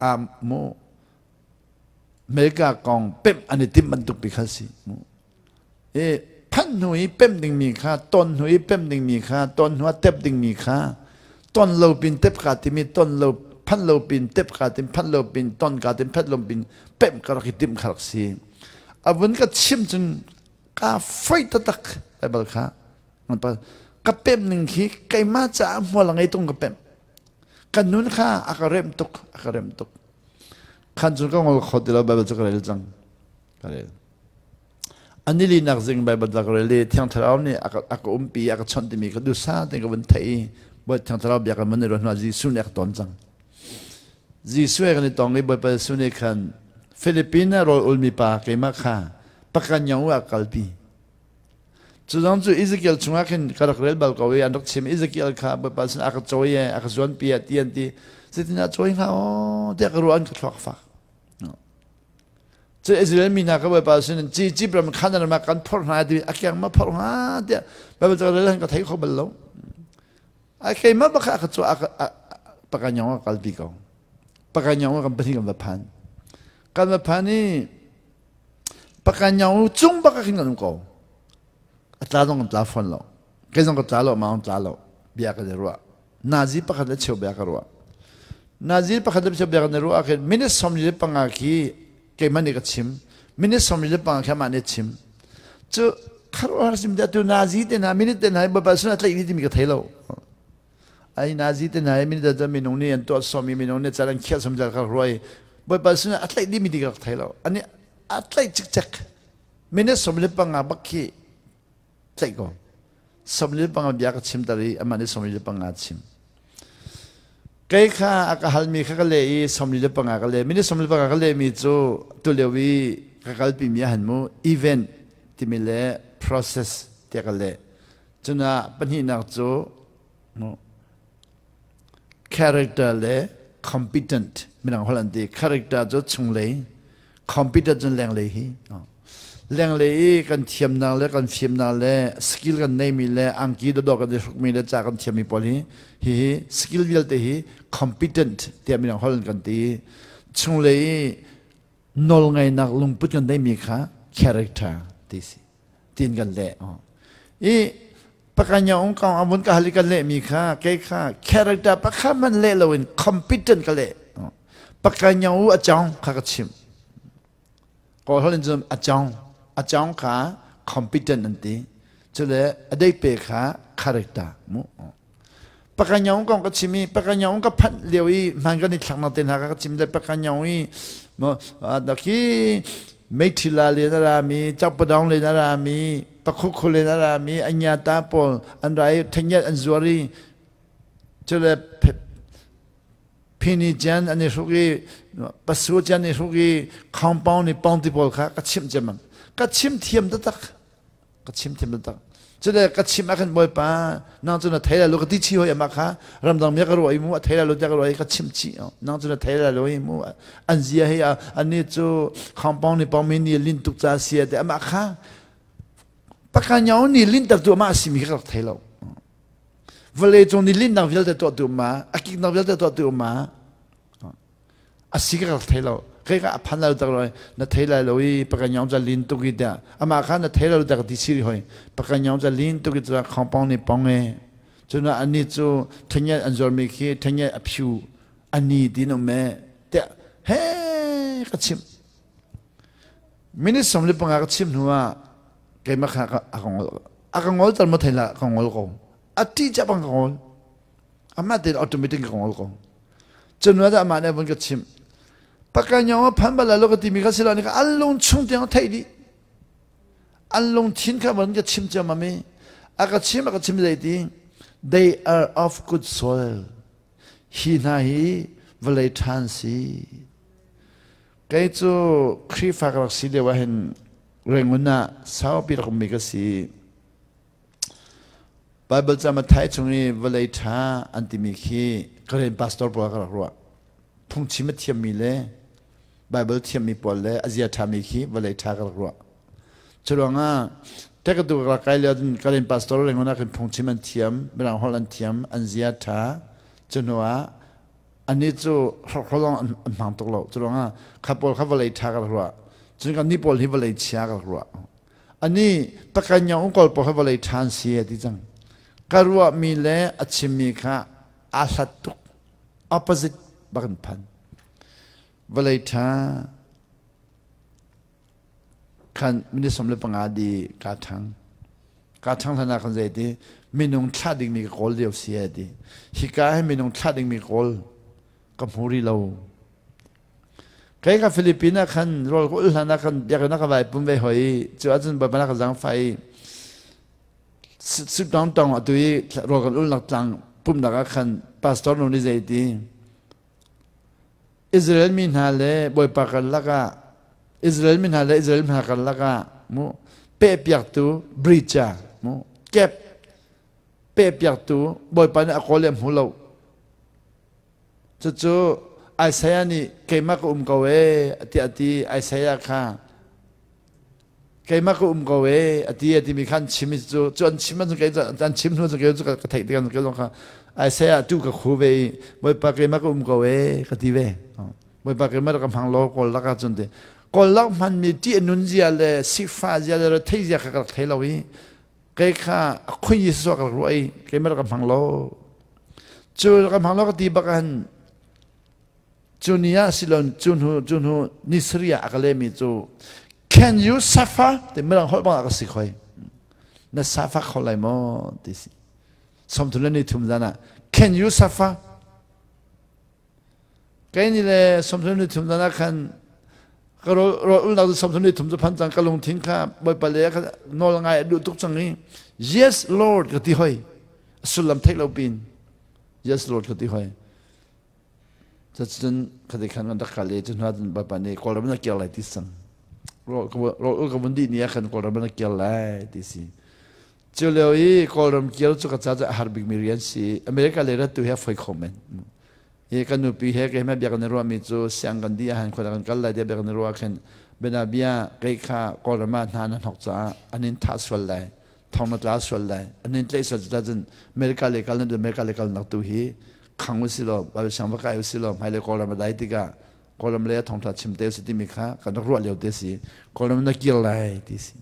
[SPEAKER 1] ah mu America kong pemh an i timh bantuk pi kha si mu i phanh hnu i pemh dingmi kha ton hnu i pemh dingmi kha ton hnu ah tep dingmi kha ton lo pin tep ka timi ton lo phanh lo pin tep ka tim phanh lo pin ton ka tim phanh lo pin pemh ka rak i timh kha rak si a vun ka chim cun ka foi taktak Bible kha ka pemh ning khi keimah caah hmual a ngei tung ka pemh ka nun kha a ka remh tuk a ka remh tuk khan cun ka ngol kho ti lo Bible cu ka rel cang ka rel. Anili nak zing Bible dak rel i Thiang Thlarau nih a ka umpi a ka chawnh timi ka dusa te ka vun theih i Bawi Thiang Thlarau bia kan van i ruah hnu ah Jesuh nih a ka ton cang. Jesuh he kan i tong i Bawipa Jesuh nih khan Philippine ah rawl ulmi pa keimah kha pakan yong ah kalpi. Cu zong cu Ezekiel chungah khin ka rak rel bal ko i an rak chim. Ezekiel kha Bawipa sin a ka cawi e, a ka zuanpi e ti an ti. Zeitin ah cawi hnga aw tiah ka ruah an ka thluak fak. Cu Israel mi hna kha Bawipa sin in ci cip ram khan ram ah kan phorh hna ti a keng ma phorh hnga tiah Baibal ca rel han ka thei kho bal lo. A keimah bak a ka cu a pakanyong a kalpi ko. Pakanyong kan pahnih kan va phan. Kan va phan i pakanyong cung bak ah khin kan um ko. A tla zong kan tla fawn lo. Kei zong ka tla lo, ma tla lo. Bia kan i ruah. Nazi pakhat le cheu bia ka ruah. Nazi pakhat le cheu bia kan i ruah ah khin minute 45 khi keimah nih ka chim. Minute 45 khi amah nih a chim. Cu kharuahar sim te tu Nazi te hna minute te hna Baibal sun a tlaih ni timi ka thei lo. Ai Nazi te hna minute te minung nih an tuah sawmi minung nih cal an khiah som cal ka ruai. Baibal sun a tlaih dimi ti ka rak thei lo. Ani a tlaih cikcek. Minute 45 bak khi tlaih ko. 45 bia ka chim tar i amah nih 45 chim. Kei kha a ka halmi kha ka leh i 45 ka leh. Minute 45 ka lehmi cu tulio i ka kalpimi ah han mu event timi le process tiah ka leh. Cuna pahnihnak cu character le competent mirang holh an ti. Character cu chunglei, competent cu lenglei hi. Lenglei i kan thiamnak le kan fimnak le skill kan neimi le angki dawdawh kan i hrukmi le ca kan thiammi pawl hi hihi skill vialte hi competent tiah mirang holh in kan ti. Chunglei i nawlngeihnak lungput kan neimi kha character ti si. Tin kan leh. I pakanya ung kong amun ka hali kan leh mi kha kei kha character pakhat man leh loin competent ka leh. Pakanya u a chong kha ka chim. Kawl holh in cun a chong a chong kha competent an ti. Cule a dei pe kha character mu. Pakanyong kong ka chim i pakanyong ka phanh lio i hman kan i thlaknak te hna ka chim le pakanyong i mo khi Meithila len a rami Chakpadong len a rami Pakhukhu len a rami Anyata pawl an ra i thengyat an zuar i cule phini cian an i hruk i pasu cian i hruk i compound i pong ti pawl kha ka chimh cemang ka chim thiam taktak ka chim thiam taktak cule ka chim ah khan bawipa nang cu na thei lai lo ka ti chi hoi amah kha ramdang mi ka ruah i mu a thei lai lo tiah ka ruah i ka chim chih nang cu na thei lai lo i mu an zia hi ani cu compound ni pong mi ni lin tuk ca sia te amah kha pakanyao ni lin tak tu amah simi kha ka thei lo vawlei cung ni linnak vialte tuah tu ma a kiknak vialte tuah tu ma a si ka rak thei lo kai ka a phan lo tak roi na thei lai lo i pakanyong ca lin tuk i tiah amah kha na thei lo tak ti siri hoi pakanyong ca lin tuk i ca khongpong ni pong e cuna ani cu thengyat an zuar mi khi thengyat a phu ani tin um e tiah he ka chim minute 15 ka chim hnu ah keimah kha a ka ngol a ka ngol tal ma thei la ka ngol ko a ti cha bang ka ngol amah tein automatic ka ngol ko cun dah amah nih vun ka chimh pakanyong a phan bal lo ka timi kha si lo ni ka an lung chung tiang theih dih an lungthin kha vun ka chim ciam ami a ka chim a ka chim zei ti they are of good soil hi hna hi vawlei ṭhan si kei cu Khrihfa ka rak si lio ah hin Rangoon ah saupi rak ummi ka si Baibal ca Matthai chung i vawlei ṭha an timi khi Karen pastor pawl ka rak ruah. Phungchim a thiammi le Baibal thiammi pawl le a zia ṭhami khi vawlei ṭha ka rak ruah. Curuangah ṭekatu ka rak kai lio cun Karen pastor Rangoon ah khin phungchim an thiam, Mirang holh an thiam, an zia ṭha. Cu hnu ah anih cu hrokhrawl lawng an hmang tuk lo. Curuangah kha pawl kha vawlei ṭha ka rak ruah. Cun kan nih pawl hi vawlei chia ka rak ruah. Ani pakanyong kawl pawl kha vawlei ṭhan si a ti cang. Ka ruahmi le a chimmi kha aa hlat tuk. Opposite bak in phan. Vawlei ṭha khan minute 15 di ka ṭhang. Ka ṭhang hlan ah khan zei ti minung thlah dingmi ka kawl lio si a ti. Hika hi minung thlah dingmi kawl ka hmu rih lo. Kei ka Philippine ah khan rawl ka ul hlan ah khan biakinn ah ka vai pum ve hoi cu ahcun Bawipa na ka zaangfah i Siptong tong atu i rawl kan ulnak tlang pumhnak ah khan pastor nu nih zei ti Israel mi hna le Bawipa karlak ah Israel mi hna le Israel hna karlak ah mu pehpiaktu bridge mu kep pehpiaktu Bawipa nih a kawl le a hmu lo. Cucu Isaiah nih keimah ka um ko ee tiah a ti. Isaiah kha keimah ka um ko ee a ti a timi kha an chim i cu cu an chim ahcun kei an chim hnu cun kei cu ka theih tikah kei zong kha Isaiah tu ka khu ve i Bawipa keimah ka um ko ee ka ti ve. Bawipa keimah ka hmang law kawl lak ahcun ti kawl lak hmanmi ṭih a nun zia le sifah zia le rethei zia kha ka rak thei lo i kei kha a khoi Jesuh ka rak ruah i keimah ka hmang lo cu ka hmang lo ka ti bak han cu ni ah silon cu hnu cu hnu ni sarih ah a ka lehmi cu can you suffer ti mirang holh bang ah ka si khoi na suffer kho lai maw ti si 33 le ni thum zan ah can you suffer Kei nih le 33 zan ah khan ka rawl ulnak cu 33 cu phan cang ka lungthin kha Bawipa le kha nawl ngai a duh tuk cang i yes Lord ka ti hoi a sullam theih lo pin yes Lord ka ti hoi cun khati khan kan rak kal i cu hnu ah cun Bawipa nih Kawlram na kir lai ti sang rawl ul ka vun dih ni ah khan Kawlram na kir lai ti si cu lio i Kawlram kir cu ka ca cu a har bikmi rian si America le rat tu hi a foi kho men Hi kan nupi he keimah bia kan i ruahmi cu siang kan dih ahhin khua kan kal lai tiah bia kan i ruah khin bianabia kei kha Kawlram ah hna na hnok caah an in thah sual lai thong na tla sual lai an in tlaih sual cuta cun America le kal na America le kal nak tu hi khang usih law Bible siang va kai usih law hmailei Kawlram a dai tikah Kawlram le thongtha chim te usih timi kha kan rak ruah lio te si Kawlram na kir lai ti si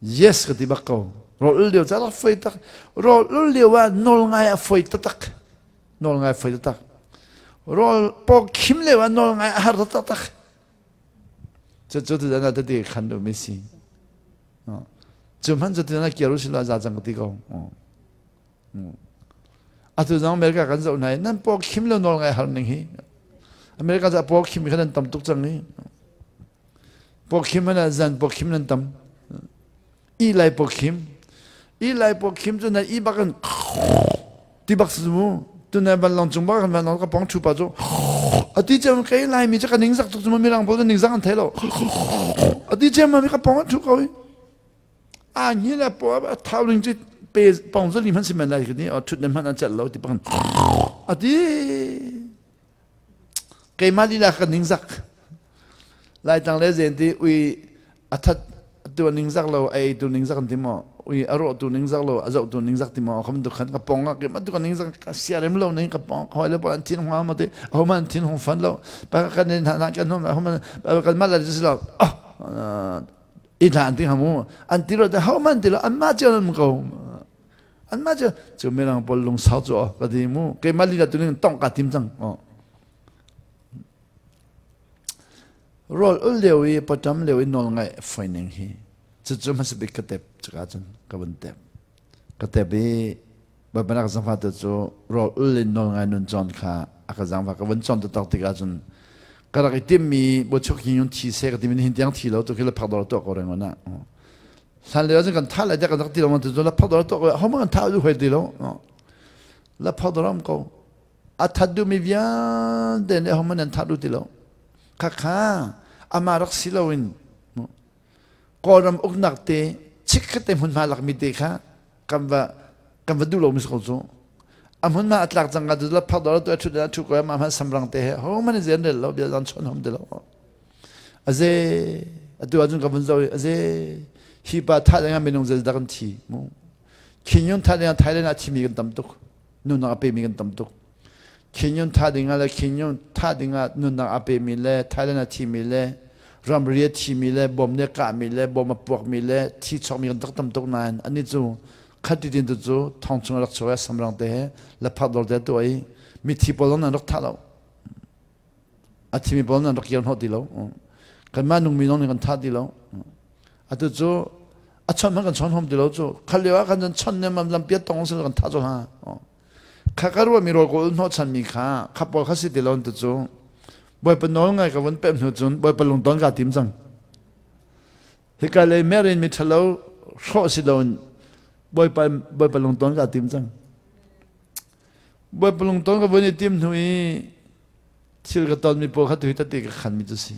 [SPEAKER 1] yes ka ti bak ko rawl ul lio ca rak foi tak rawl ul lio ah nawl ngai a foi taktak nawl ngai foi taktak rawl paw khim lio ah nawl ngai a har taktak cu cu tu dana tati khan du mi si cu hman cu tu dana kiaru si la za cang ka ti ko atu zong America kan zoh hna nan paw khim lo nawl ngai har ning hi America ca paw khim khan nan tam tuk cang i paw khim an zan paw khim nan tam I lai paw khim i lai paw khim cu na i bak in ti bak si mu tu na van long cung bak kan van long ka pong thu pa cu ati cem kai lai mi cu ka ning zak tuk cu mi rang pawl ning zak an thei lo ati cem ma mi ka pong thu ko a ni la po a thau ling cu pe pong zali man si man lai ni o thut nan man an chat lo ti bang ati keimah lila ka ningzak Laitlang le zen ti ui a that tu ningzak lo a ei tu ningzak an ti maw ui a rawh tu ningzak lo a zoh tu ningzak ti maw kham tu khan ka pong ah ke ma tu ka ningzak ka sia rem lo ning ka pong hoi le pol an thin hwa ma ti ho man thin hong fan lo pa kan in na kan hom ho man kan ma la si lo i hla an ti hamu an ti ro te ho man ti lo an ma chian an ko an ma cu cu mirang pawl lungsau cu ka ti mu keimah lila tu ning tong ka tim cang rawl ul lio i patam lio i nawl ngaih foi ning hi cucu hmasa bik ka tep cuka cun ka vun tep ka tep i babanak zangfa tu cu rawl ul in nawl ngai nun cawn kha a ka zangfa ka vun cawn taktak tikah cun ka rak i timmi buchuk hi yun thi se ka timi hin tiang thi lo tu khi la phak dor to ko reng ona Hlan lio cun kan tha lai tiah kan rak ti lo tu cu la phak dor to ko ho man tha du hoi ti lo la phak dor am ko a that du mi vialte nih ho man an that du ti lo kha kha ama rak si lo in Kawlram uknak te chikkhat te hmunhma lak mi te kha kan va kan va duh lo mi ko cu a hmunhma a tlak cang ka tu la phak dor tu a thu da thu ko ma man samrang te he ho man zen rel lo bia zan chon hom ti lo Aze atu ahcun ka vun zoh i aze hi pa thah ding ah minung zeidah kan thi mu Khin thah ding ah Thailand ah thimi kan tam tuk nunnak a pemi kan tam tuk Khin thah ding ah le Khin thah ding ah nunnak a pemi le Thailand ah thimi le ramri a thimi le bom nih a kahmi le bom a puakmi le thi chokmi kan tak tam tuk nain ani cu khati tin tu cu thong chung rak chuak i samrang te he laphak dor te tuah i mithi pawl nan rak thah lo A thimi pawl nan rak kir hnawh ti lo. Kanmah nungmi zong nih kan thah ti lo. Atu cu a chon hmanh kan chon hom ti lo cu. Khal lio ah kan cun chon ne mam lampi a tong sil kan thah cu ha. Kha ka ruah mi rawl kawl hnawh chan mi kha kha pawl kha si ti lo tu cu. Bawipa nawl ngai ka vun pemh hnu cun Bawipa lungton kaa tim cang. Hika lei mer in mi ṭhalo hrawh si loin Bawipa Bawipa lungton kaa tim cang. Bawipa lungton ka vun i tim hnu i thil ka tonmi pawl kha tuhi tete ka khanmi cu si.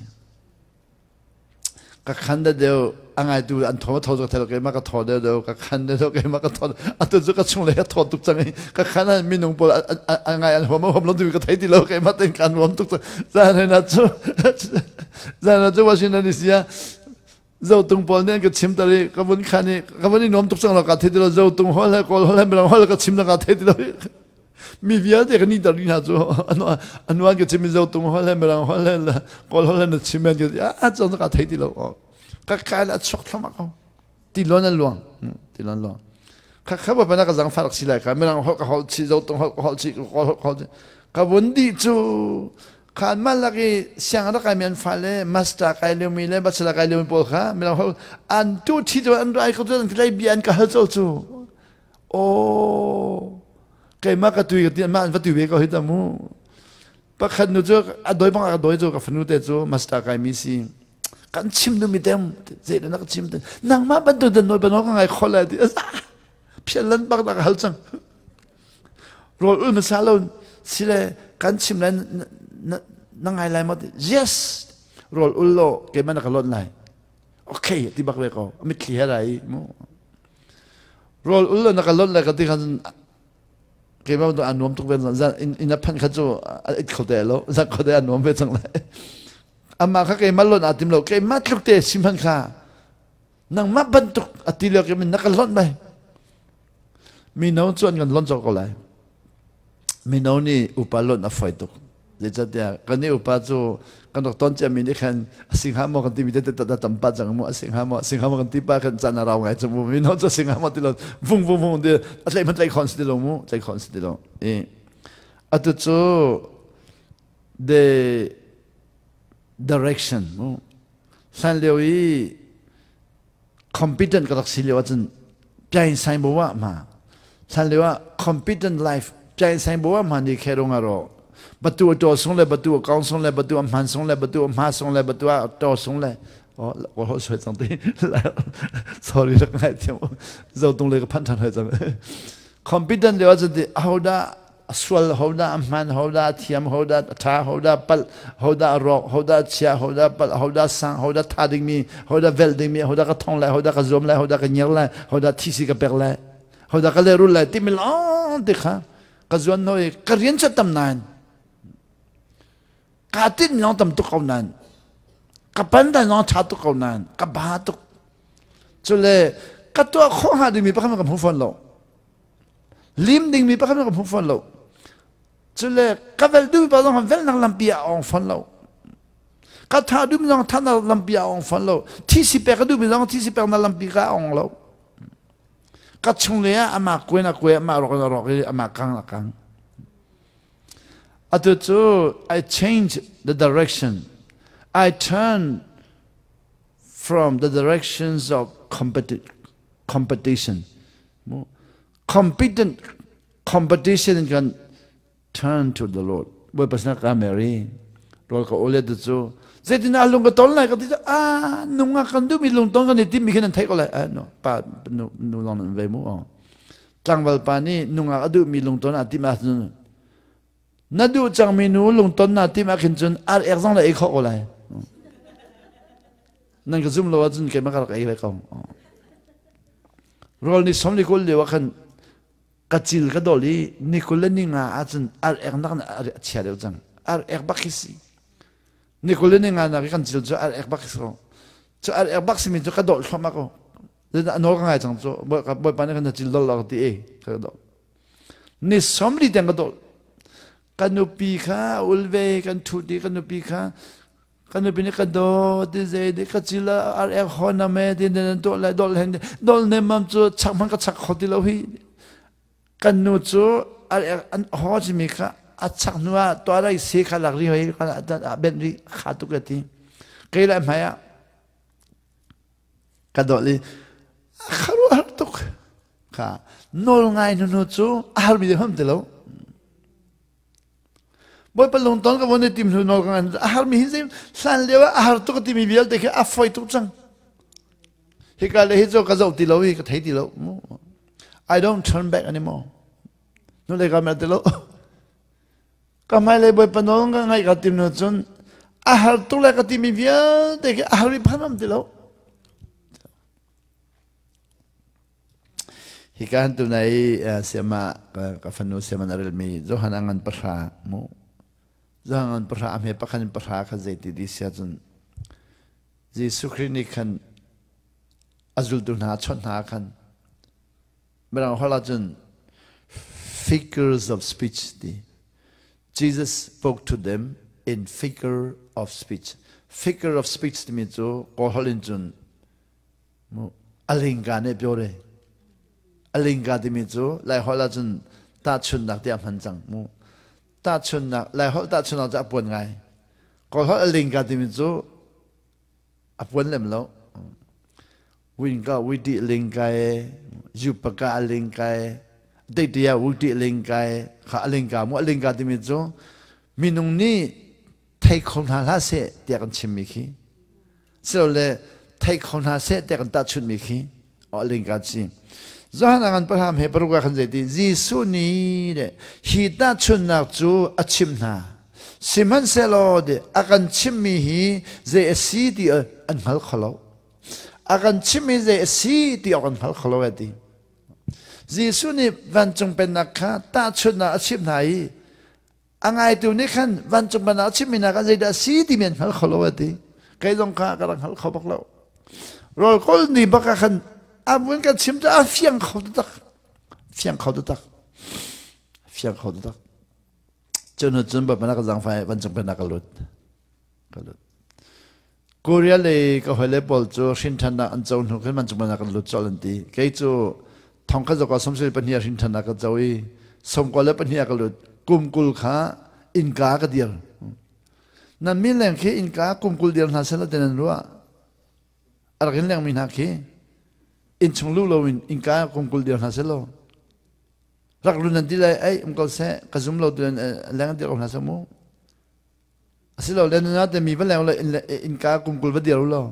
[SPEAKER 1] Ka khan da deuh a ngaitu an thaw thaw cu thel keimah ka thaw deuh deuh ka khan deuh deuh keimah ka thaw atu cu ka chung lei a thaw tuk cang i ka khan ah minung pawl a ngai an huam huam lo timi ka thei ti lo keimah tein kan huam tuk cang zan na cu zan na cu Washington DC ah zotung pawl nih an ka chim tar i ka vun khan i ka vun i nuam tuk cang lo ka thei ti lo zotung hol he kawl hol he mirang hol ka chim na ka thei ti lo mi vialte kan i dar hna cu anuan ka chim zo tung hol he mirang hol he kawl hol he na chim an ka a cang ka thei ti lo ka kai la chok thlama ko ti lon an luang ti lon luang kha kha ba na ka zang farak si lai ka mirang hol ka hol chi zo tung hol ka hol chi kawl hol ka hol chi ka vun di cu khan man lak i siang rak kai mi an fa le master kai lio mi le bachelor kai lio mi pawl kha mirang hol an tu thi tu an rai ko tu an lai bia an ka hal cho cu Aw, keimah ka tui ka ti mah an va tui ve ko hi ta mu. Pakhat nu cu a doi bang a doi cu ka fanu te cu master kai mi si. Kan chim nu mi tem zei na ka chim te nangmah bantuk den noi banok ka ngai khol lai ti phian lan bak da ka hal cang. Rol ul masa lo sile kan chim lai na ngai lai mo yes rol ul lo keimah na ka lot lai okay ti bak ve ko mitthli he rai mu Rawl ul na ka lonh le ka ti khan keimah tu a nuam tuk ve zan in a phanh kha cu a it kho te lo zan kho te a nuam ve cang lai amah kha keimah lonh aa tim lo keimah tluk te sim han kha nangmah bantuk a ti lio keimah na ka lonh bai mino cu an kan lonh cawk ko lai Mino nih upa lonh a fawi tuk. Zeicahtiah kan nih upa cu kan rak ton ciami nih khan a si hnga maw kan timi te ta tam pah cang mu a si hnga maw a si hnga maw kan ti pa khan caan a rau ngai cu mu mino cu a si hnga maw ti lo vung vung vung ti a tlaih hmanh tlaih khon si ti lo mu tlaih khon si ti lo i atu cu the direction mu hlan lio i competent ka rak si lio ahcun piain sain bo ah ma hlan lio ah competent life piain sain bo ah ma ni khe rong aro batu to sung le batu kaung sung le batu hman sung le batu hma sung le batu to sung le oh ko ho soi chang ti sorry rak ngai thiam zo tung le ka phan than hoi chang competent lio ahcun ti ahodah a sual hodah a hman hodah a thiam hodah a ṭha hodah palh hodah a rawk hodah a chia hodah palh hodah sang hodah tha dingmi hodah velh dingmi hodah ka thong lai hodah ka zuam lai hodah ka nyer lai hodah thisi ka pek lai hodah ka lehrul lai timi lawng te kha ka zuan noi ka rian cu tam nain ka tin lawng tam tuk ko nain ka pan dan lawng ṭha tuk ko nain ka ba tuk cule ka tuah khawh hnga dingmi pakhat ka hmu fawn lo Lim dingmi pakhat ka hmu fawn lo. Cule ka vel duhmi pa zong velnak lampi ah ong fawn lo. Ka tha duhmi zong thahnak lampi ah ong fawn lo. Thisi pek ka duhmi zong thisi peknak lampi ka ong lo. Ka chung le ah amah kuen a kue, amah rok a rok i amah kang a kang. Atu cu I change the direction. I turn from the directions of competition. Competent competition in kan turn to the Lord. Bawipa sinah ka Mary rawl ka ule tu cu zeitin ah lung ka ton lai ka ti ah nungak kan duhmi lungton kan i timmi khin an theih ko lai ah no pa nu nu long nan ve mu tlangval pa nih nungak a duhmi lungton a tim ahcun na duh cangmi nu lungton na tim ah khin cun ar ek zong le ei khawh ko lai nan ka zum lo ahcun keimah ka rak ei ve ko Rawl ni som ni kul lio ah khan ka cil ka dol i ni kul le ni nga ahcun ar ek nak a chia deuh cang. Ar ek bak khi si. Ni kul le ni nga nak i kan cil cu ar ek bak si ko. Cu ar ek bak simi cu ka dol thluahmah ko. A nawl ka ngai cang cu bawipa nih kan cil dol lo ka ti e ka dol. Ni som li tiang ka dol. Ka nupi kha ul ve kan thut i ka nupi kha Kan nupi nih ka dawt ti zei di ka cil ar ek hon ame ti nan tuah lai dol hen dol ne mam cu chak man ka chak kho ti lo hi kan nu cu ar ek an ho chimi kha a chak hnu ah tuah lai se kha lak ri hoi kha a ben ri kha tuk ti kei lai hmai ah ka dol i kharu har tuk kha nawl ngai nu nu cu a har mi de hom ti lo. Bawipa lungton ka von i tim hnu nawl ka ngan a harmi hi zei hlan lio ah a har tuk a timi vialte khi a foi tuk cang. Hika le hi cu ka zoh ti lo i ka thei ti lo. I don't turn back anymore. Nu le ka mer ti lo. Ka hmailei Bawipa nawl ka ngaih ka tim hnu cun a har tuk le ka timi vialte khi a har i phan am ti lo. Hika han tunai siama ka fanu siama na relmi Johan a ngan pahra mu. Johan ngan pahra a hme pakhat in pahra kha zeiti di sia cun Jesuh Khrih nih khan a zultu hna a chawnh hna khan mirang holh ahcun figures of speech ti Jesus spoke to them in figure of speech. Figure of speech timi cu Kawl holh in cun Alingka nih pyore. Alingka timi cu Laiholh ahcun tahchunhnak tiah hman cang mu. Tahchunhnak, Laiholh tahchunhnak cu a puan ngai. Kawlholh alingka timi cu a puan lem lo. Winka witi lingka e, yupaka alingka e, deitia witi lingka e, kha alingka mu alingka timi cu minung nih thei kho hna hlah seh tiah kan chimmi khi. Silole thei kho hna seh tiah kan tahchunhmi khi lingka si. Johan a ngan pahram he paruk ah khan zeiti Jesuh nih le hi tahchunhnak cu a chimh hna. Sihmanhsehlaw de a kan chimhmi hi zei a si ti an hngal kho lo. A kan chimhmi zei a si ti awk an hngal kho lo a ti. Jesuh nih vancung pennak kha tahchunhnak a chimh hna i A ngaitu nih khan vancung ban ah chimmi hna kha zeidah a si timi an hngal kho lo a ti. Kei zong kha ka rak hngal kho bak lo. Rawl kawl ni bak ah khan a vun kan chim cu a fiang kho taktak. Fiang kho taktak. Fiang kho taktak. Cun cun bapak ka zangfai vancung pennak ka lut. Ka lut. Korea lei ka hawile pawl cu hrinṭhannak an co hnu khin vancung pennak kan lut colh an ti. Kei cu thong khat zok ah 72 ah hrinṭhannak ka co i 92 ah ka lut. Kum 20 kha innka ka dir. Nan min leng khi innka kum 20 dir hna seh ti nan ruah. A rak in lengmi hna khi innchung luh loin innka kum 20 dir hna seh law rak lun nan ti lai ei um ko seh ka zum lo tu leng dir ko hna seh mu. Asilole na te mi va leng lo innka kum 20 va dir u law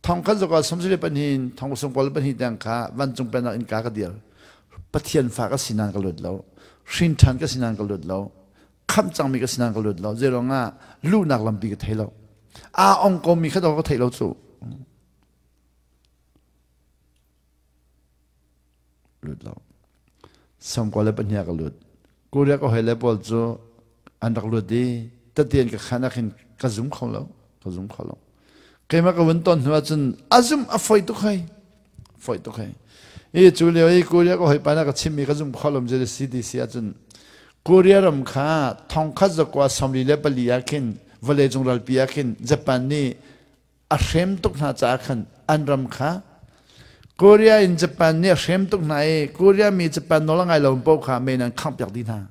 [SPEAKER 1] thong khat zok ah 72 in thong 22 tiang kha vancung pennak innka ka dir. Pathian fa ka si nain ka lut lo. Hrin ṭhan ka si nain ka lut lo. Khamh cangmi ka si nain ka lut lo. Zeiruang ah luhnak lampi ka thei lo. Aa ong komi kha ka thei lo cu. Lut lo. 92 ah ka lut. Korea ka hawile pawl cu an rak lut i tatian ka khan ah khin ka zum kho lo. Ka zum kho lo. Keimah ka vun ton hnu ahcun a zum a foi tuk hei. Foi tuk hei. I cu lio i Korea ka hawipa na ka chimmi ka zum kho lo je CDC ahcun Korea ram kha thongkhat zakua 44 ah khin vawlei cung ralpi ah khin Japan nih a hrem tuk hna caah khan an ram kha Korea in Japan nih a hrem tuk hna i Korea mi Japan nawl a ngai lo paoh kha men an khanghpiak dih hna.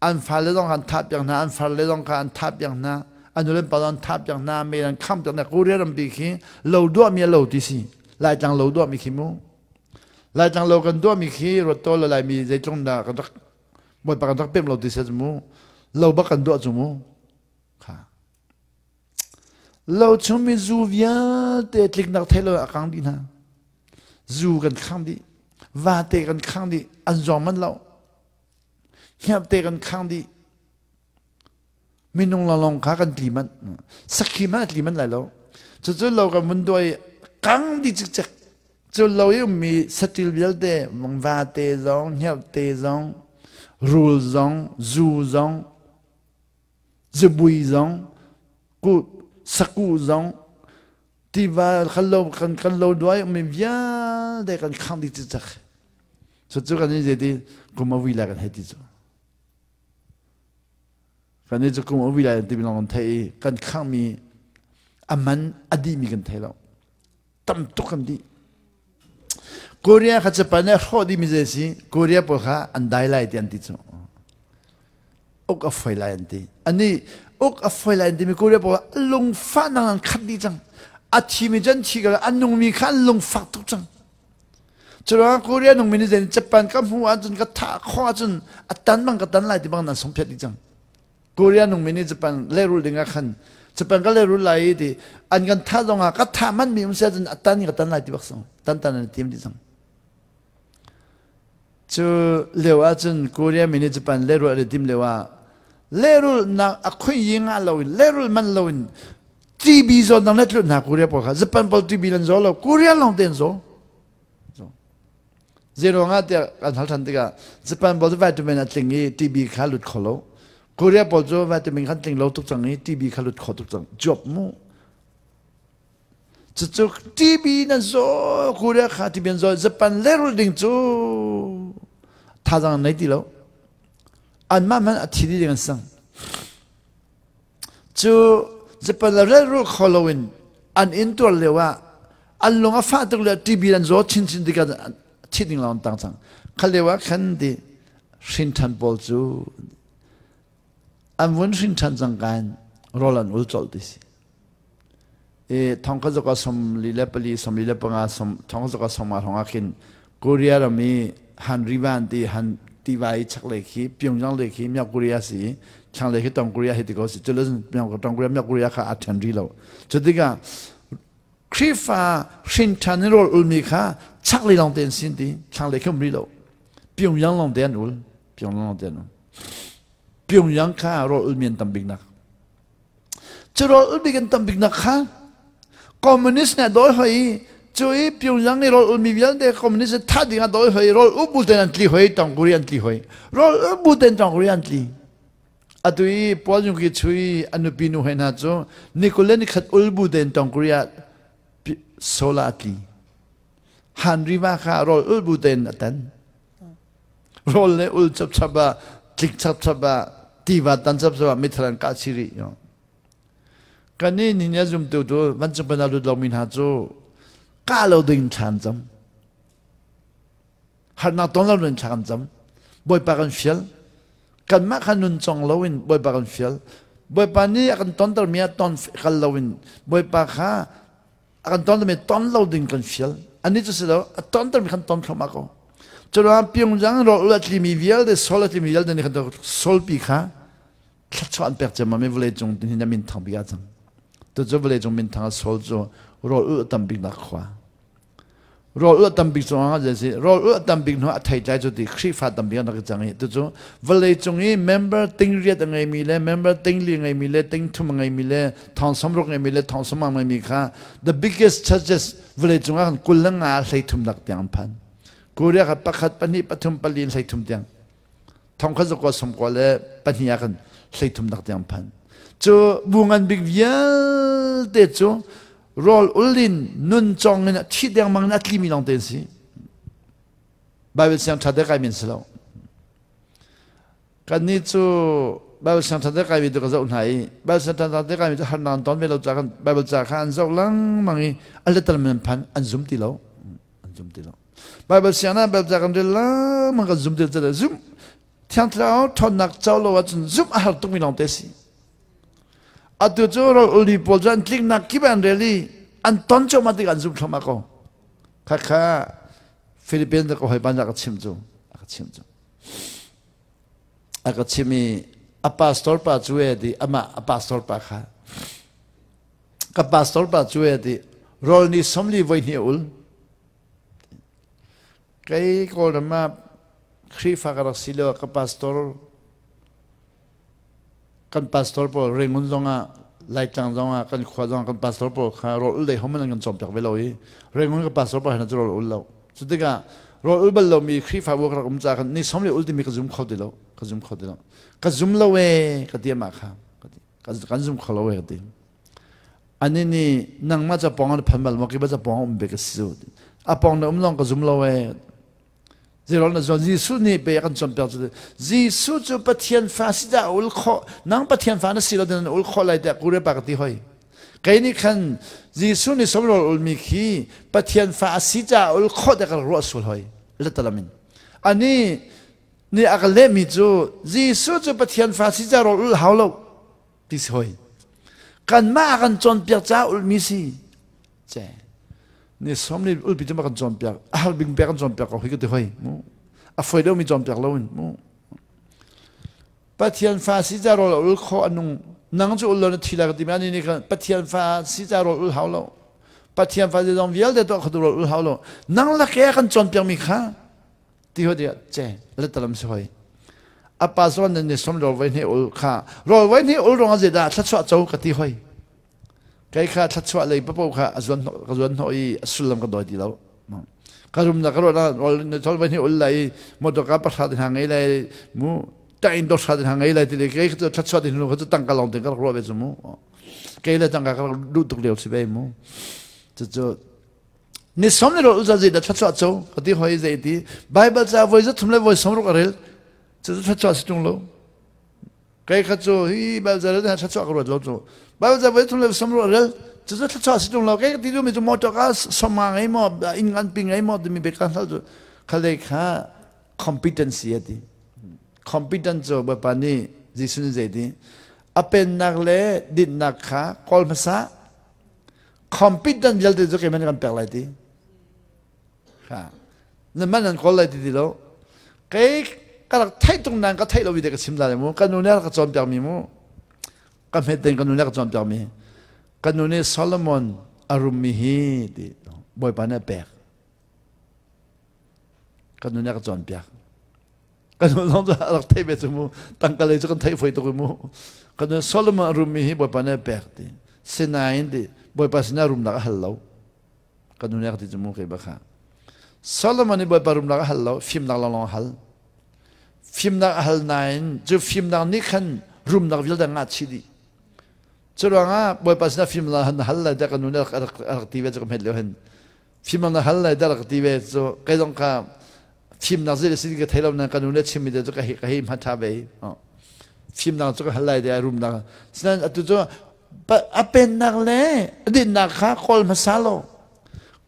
[SPEAKER 1] An fale zong an thahpiak hna, an farle zong kha an thahpiak hna, an nu le pa zong an thahpiak hna, men an khanghpiak hna. Korea rampi khi lo duahmi a lo ti si. Laitlang lo duahmi khi mu. Laitlang lo kan duahmi khi ruat le Laimi zeitlung dah kan rak Bawipa kan rak pem lo ti si mu. Lo bak kan duah cu mu. Kha. Lo chungmi zu vialte tliknak thei lo a kang dih hna. Zu kan khang dih. Vate kan khang dih. An zawng manh lo. Hngerhte kan khang dih. Minung lawnglawng kha kan tli manh. Sakhi hmanh a tli manh lai lo. Cucu lo kan vun duai kang dih cikcek. Cu lo i ummi saṭil vialte, vate zong, hngerhte zong, rul zong, zu zong, zubui zong sakuh zong tiva kan lo kan kan lo duai mi vialte kan khang dih cicak cu kan i zeiti kum a vui lai kan hei ti cu kan i cu kum a vui lai ti lawng kan thei i kan khang mi a man a dih mi kan thei lo tam tuk kan dih Korea kha Japan nih a hrawh dih mi zei si Korea pawl kha an dai lai ti an ti cu uk a foi lai an ti ani uk a foi lai an timi Korea pawl lungfah nang an khat dih cang a thi mi cu an thi ko an nung mi kha an lungfak tuk cang. Curuangah Korea nungmi nih zein Japan ka hmuh ahcun ka thah khawh ahcun a tan bang ka tan lai ti bang nan songphiat dih cang. Korea nungmi nih Japan lehrul ding ah khan Japan ka lehrul lai i ti an kan thah zong ah ka thah man mi um si ahcun a tan ka tan lai ti bak sang tan tan an tim dih cang. Cu lio ahcun Korea mi nih Japan lehrul an i tim lio ah lehrulnak a khui yi ngah lo in lehrul man lo in TB zawtnak le tlunh hna Korea pawl kha Japan pawl TB nan zaw lo Korea lawng te an zaw. Zeiruang ah tiah kan hal ṭhan tikah Japan pawl cu vitamin a tling i TB kha lut kho lo. Korea pawl cu vitamin khan tling lo tuk cang i TB kha lut kho tuk cang. Cuap mu. Cucu TB nan zaw Korea kha TB an zaw Japan lehrulh ding cu thazaang an nei ti lo. Anmah hmanh a thi dih ding an sang. Cu Japan le relrul kho loin an intuar lio ah an lung a fah tuk le TB an zaw chinchin tikah thi ding lawng an tang cang. Kha lio ah khan ti hrin ṭhan pawl cu an vun hrin ṭhan cang kain rawl an ul colh ti si. I thong kha zaka 44 45 som thong zaka sawmnga hrawng ah khin Korea ram i Han Riva an ti Han tiva i chaklei khi Pyongyang lei khiမြောက်Korea si i thlanglei khi Tong Korea hi ti ko si cu le Tong Koreaမြောက်Korea kha aa ṭhen rih lo cu tikah Khrihfa hrin ṭhan in rawl ulmi kha chaklei lawng te an sin ti thlanglei khi um rih lo Pyongyang lawng te an ul Pyongyang lawng te an ul Pyongyang kha rawl ulmi an tam bik nak Cu rawl ulmi kan tam biknak kha communist nih a dawi hoi i cu i Pyongyang i rawl ulmi vialte communist nih thah ding a dawi hoi rawl u bu ten an tli hoi Tong Korea an tli hoi rawl u bu ten Tong Korea an tli atu i Paul Yungki Chui a nupi nu hoi hna cu nikul le nikhat ul bu ten Tong Korea sola a tli Han Riva kha rawl ul bu ten a tan Rawl le ul chapchap ah tlik chapchap ah tiva tan chapchap ah mithar an kah chih rih. Kan nih ni nih zumtu tu vancung pennak lut lomi hna cu kah lo ding thla an cam. Harnak ton lo ding thla kan cam. Bawipa kan fial. Kanmah kha nun cong loin Bawipa kan fial. Bawipa nih a kan tontermi ah ton kal loin Bawipa kha a kan tontermi ton lo ding kan fial anih cu si lo a tontermi kan ton thluahmah ko curuang Pyongyang rawl a tlimi vialte sol a tlimi vialte nih khan solpi kha thluachuah an pek ciammam i vawlei cung hin a min thang bik ah cang tucu vawlei cung min thang ah sol cu rawl ulh a tam bik nak khua Rawl ulh a tam bik cungah zei si rawl ulh a tam bik hnu a theitlai cu ti Khrihfa tam bik an rak i cang i tucu vawlei cung i member ting riat a ngeimi le member ting li ngeimi le ting thum a ngeimi le thong sawmruk ngeimi le thong sawmang ngeimi kha the biggest churches vawlei cung ah khan 25 hleithum nak tiang an phan. Korea kha pakhat pahnih pathum pali in hleithum tiang thong khat zakua sawmkua le pahnih ah khan hleithum nak tiang phan. Cu bu ngan bik vialte cu rawl ul in nun cong in thi dengmang in a tlimi lawng te an si. Bible siang ṭha te kai men si lo. Kannih cu Bible siang ṭha te kai mi tu ka zoh hna i Bible siang ṭha te kai mi cu harnak an ton ve lo ca kan Bible ca kha an zoh lengmang i a letal men phan an zum ti lo. An zum ti lo. Bible siang na Bible ca kan rel lengmang kan zum ti lo. Zum Thiang Thlarau ṭhawnnak co lo ahcun zumh a har tukmi lawng te si. Atu cu rawl uli pawl cu an tliknak kip an rel i an ton cuahmah tik an zum thluahmah ko. Khakha Philippines ka hawi ban ka chim cu a ka chim cu. A ka chim i a pastor pa cu e ti amah a pastor pa kha ka pastor pa cu e ti rawl ni 40 voi hnih ul Kei Kawlram ah Khrihfa ka rak si lio ah ka pastor kan pastor pawl Rangoon zongah Laitlang zongah kan khua zongah kan pastor pawl kha rawl ul dei homan an kan cawnpiak ve lo i Rangoon ka pastor pawl hna cu rawl ul lo. Cu tikah rawl ul bal lomi Khrihfabu ka rak um caah khan ni 40 ul timi ka zum kho ti lo ka zum kho ti lo ka zum lo ee ka ti amah kha kan zum kho lo ee ka ti. Ani nih nangmah ca pawng an phan bal maw kiba ca pawng um be ka si cu a pawng na um lawng ka zum lo ee Zero na zuan Jesuh nih pe kan cawnpiak cu Jesuh cu Pathian fa si dah ul khawh nang Pathian fa na si lo din ul khawh lai tiah kure pa ka ti hoi kei nih khan Jesuh nih somrol ulmi khi Pathian fa a si caah ul khawh tiah ka ruah sul hoi letalamin ani nih a ka lehmi cu Jesuh cu Pathian fa si caah rawl ul hau lo ti si hoi kanmah a kan cawnpiak caah ulmi si ce. Ni som ni ulpi cu ma kan cawnpiak a har bing pek kan cawnpiak ko hi ka ti hoi mu a foi deuh mi cawnpiak lo in mu Pathian fa si ca rawl ul kho anung nang cu ul lo na thi la ka ti ma ni ni kan Pathian fa si ca rawl ul hau lo Pathian fa zong vialte tuah kho tu rawl ul hau lo nang la ke kan cawnpiak mi kha ti ho dia che le talam si hoi apa zawn nan ni som rawl voi hne ul kha rawl voi hne ul rong a zeda thlachuah cho ka ti hoi Kei kha thluachuah lei papoh kha a zuan ka zuan hnawh i a sullam ka dawi ti lo. Ka rum na ka ruah na rol na chol vai ni ul lai motor ka pahra te hna ngei lai mu ta in do hra te hna ngei lai ti le kei cu thluachuah ti hnu kha cu tangka lawng te ka rak ruah ve cu mu. Kei le tangka ka rak duh tuk lio si ve mu. Cucu ni som ni rol uza zei da thluachuah cho ka ti hoi zei ti Bible ca voi za thum le voi som ruk a rel cu thluachuah si tung lo. Kei kha cu hi Bible ca thluachuah ka ruat lo cu. Bible ca voi thum le sam ruah rel cu cu thluachuah si tung lo. Kei ka ti duhmi cu motor ka soma ngei maw inn ngan pi ngei maw timi bia ka hngal cu khalei kha competency a ti. Competent cu Bawipa nih Jesuh nih zei ti a pennak le dinnak kha kawl hmasa competent vialte cu keimah nih kan pek lai ti. Kha na man an kawl lai ti ti lo kei ka rak theih tung nain ka theih lo mi te ka chim lai mu ka nu nih ka cawnpiak mi mu ka hmet tein ka nu nih ka cawnpiak mi ka nu nih Solomon a rum mi hi ti Bawipa nih a pek ka nu nih ka cawnpiak ka nu zong cu a rak theih ve cu mu tangka lei cu kan theih foi tuk mu ka nu Solomon a rum mi hi Bawipa nih a pek ti sinain ti Bawipa sinah rumnak a hal lo Kan nu nih a ka ti cu mu kei bak kha. Solomon nih Bawipa rumnak a hal lo, fimnak lawnglawng a hal. Fimnak a hal nain cu fimnak nih khan rumnak vialte ngah chih dih. Cu ruangah Bawipa sinah fimnak han hal lai tiah kan nu nih a rak ti ve cu ka hmet lio hin. Fimnak na hal lai tiah rak ti ve cu kei zong kha fimnak zei le si ka thei lo nain kan nu nih chimmi te cu ka hei ka hei hma ṭha ve. Fimnak cu ka hal lai tiah rumnak. Sinain atu cu a pennak le a dinnak kha kawl hmasa law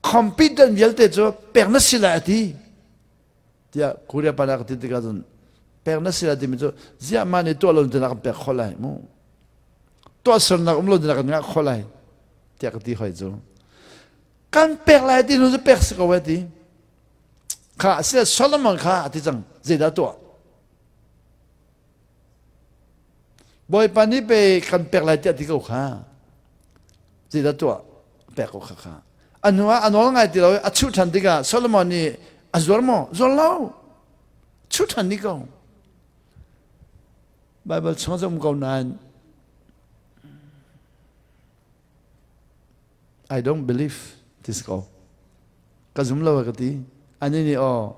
[SPEAKER 1] competent vialte cu pek na si lai a ti tiah Korea pa ka ti tikah cun pek na si lai timi cu ziah mah nih tuah lo in kan pek kho lai mu tuah sernak um lo in kan ngah kho lai tiah ka ti hoi cu kan pek lai ti nu cu pek si ko e ti kha sile Solomon kha a ti cang zeidah tuah Bawipa nih pe kan pek lai tiah ti ko kha. Zeidah tuah? Pek ko kha kha. A hnu ah a nawl ngai ti lo i a chuh ṭhan tikah Solomon nih a zuar maw? Zuar lo. Chuh ṭhan ni ko. Bible chung ah um ko nain I don't believe this ko. Ka zum lo ka ti. Ani nih aw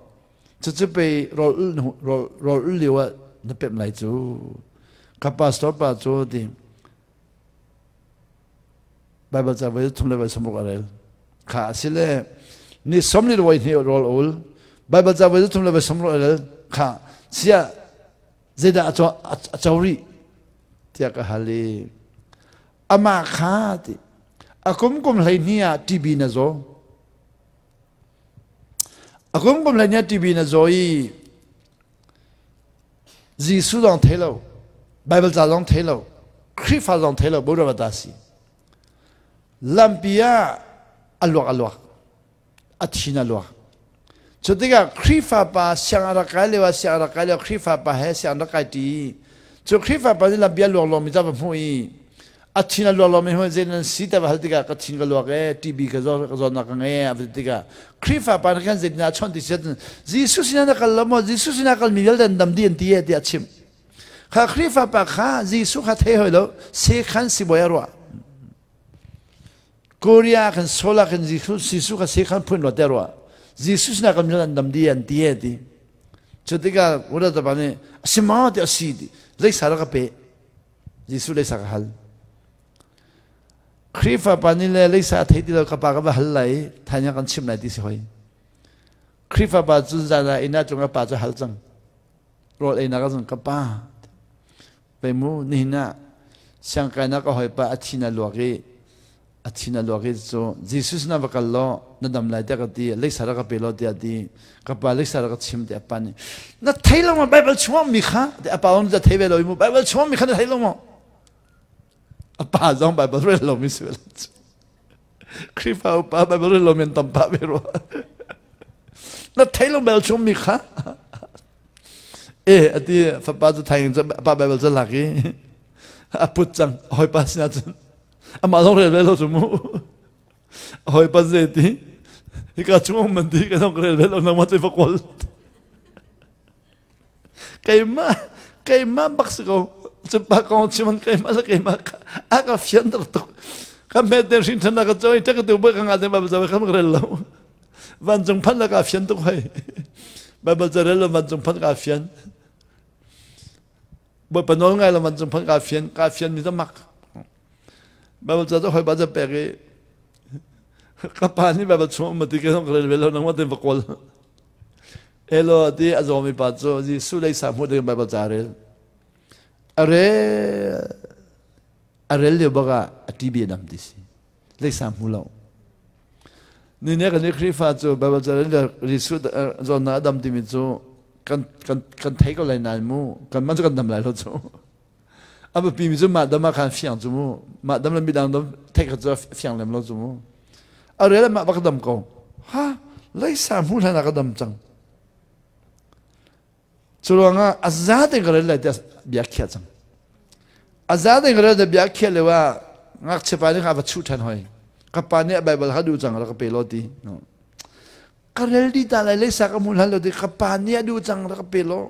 [SPEAKER 1] cucu pei rawl ul rawl ul lio ah na pemh lai cu. Ka pastor pa cu ti Bible ca voi thum le voi sawmruk a rel. Kha a si le ni som ni voi hnih rawl ul. Bible ca voi thum le voi sawmruk a rel. Kha sia zeidah a co rih tiah ka hal i amah kha ti a kum kum 12 ah TB na zaw a kum kum 12 ah TB na zaw i Jesuh zong thei lo Bible ca zong thei lo Khrihfa zong thei lo Buddha ta si lampi ah a luak a luak a thin a luak cu tikah Khrihfa pa siang a rak kai lio ah siang a rak kai lio Khrihfa pa he siang rak kai ṭi cu Khrihfa pa nih lampi a luak lomi ta va hmuh i a thin a luak lomi hmuh zei nan si ta va hal tikah ka thin ka luak e TB ka zaw ka zawtnak ka ngei a va ti tikah Khrihfa pa nih khan zeitindah a chawnh ti si Jesuh sinah na kal lo maw Jesuh sinah kal mi vialte an dam dih an ti e tiah a chimh kha Khrihfa pa kha Jesuh kha thei hoi lo sekhan sibawi a ruah Korea kan Seoul ah kan Jesuh kha sekhan phun rua te rua. Jesuh sinah kan an dam di an ti e ti. Cu tikah Buddha pa nih a si ma ti a si ti. Leisa rak ka pe. Jesuh leisa ka hal. Khrihfa pa nih le leisa a thei ti lo ka pa ka va hal lai thanya kan chim lai ti si hoi. Khrihfa pa cu zan ah inn ah cung a pa cu hal cang. Rawl einak ah cun ka pa Pei mu nihin ah siangkainak a hawipa a thin a luak i a thin a luak i cu Jesus na va kal law na dam lai tiah ka ti leisa rak ka pe law tiah ti ka pa leisa rak ka chim tiah pa nih na thei lo ma Bible chungah mi kha a pa zong thei ve lo mu Bible chungah mi kha na thei lo maw a pa zong Bible rel lo mi si. Khrihfa upa Bible rel lo men tam pah ve rua. Na thei lo bel chung mi kha. E ati fapa cu thaing cu pa Bible cu lak i a put cang hoi pa sinah cun amah zong rel ve lo cu mu. Hoi pa ze ti hika chung man ti ka zong rel ve lo nangmah cu va kawl. Keimah keimah bak si ko. Cupa kong chim keimah le keimah a ka fianter tuk. Ka hmet te hrin than ka choi te ka tu ba ka nga te ba ba ka rel lo. Vancung phan la ka fian tuk hoi. Bible ca rel lo vancung phan ka fian. Bawipa nawl ngai lo vancung phan ka fian ka fian mi mak. Bible ca cu hoi ba ca pek i ka pa nih Bible chung um ti ke ka rel ve lo nangmah te va kawl. Elo ti a zawmi pa cu Jesuh lei sa hmuh ding Bible ca rel. A rel a rel lio bak ah a TB a dam ti si. Lei sa hmu lo. Ni ne kan Khrihfa cu Bible ca rel Jesuh zawnnak a dam timi cu kan kan kan thei ko lai nain mu kan man cu kan dam lai lo cu. A biapi mi cu mah dam ah khan fiang cu mu. Mah dam le midang dam theih kha cu fiang lem lo cu mu. A rel mah bak dam ko. Ha, leisa hmu hlan ah ka dam cang. Cu ruangah a za te ka rel lai tiah bia khiah cang. A za te ka rel tiah bia khiah lio ah ngakchia pa nih kha va chuh ṭhan hoi. Ka pa nih a Bible kha duh cang rak ka pe law ti. No. Ka rel di ta lai leisa ka hmu hlan lo ti ka pa nih a duh cang rak ka pe law.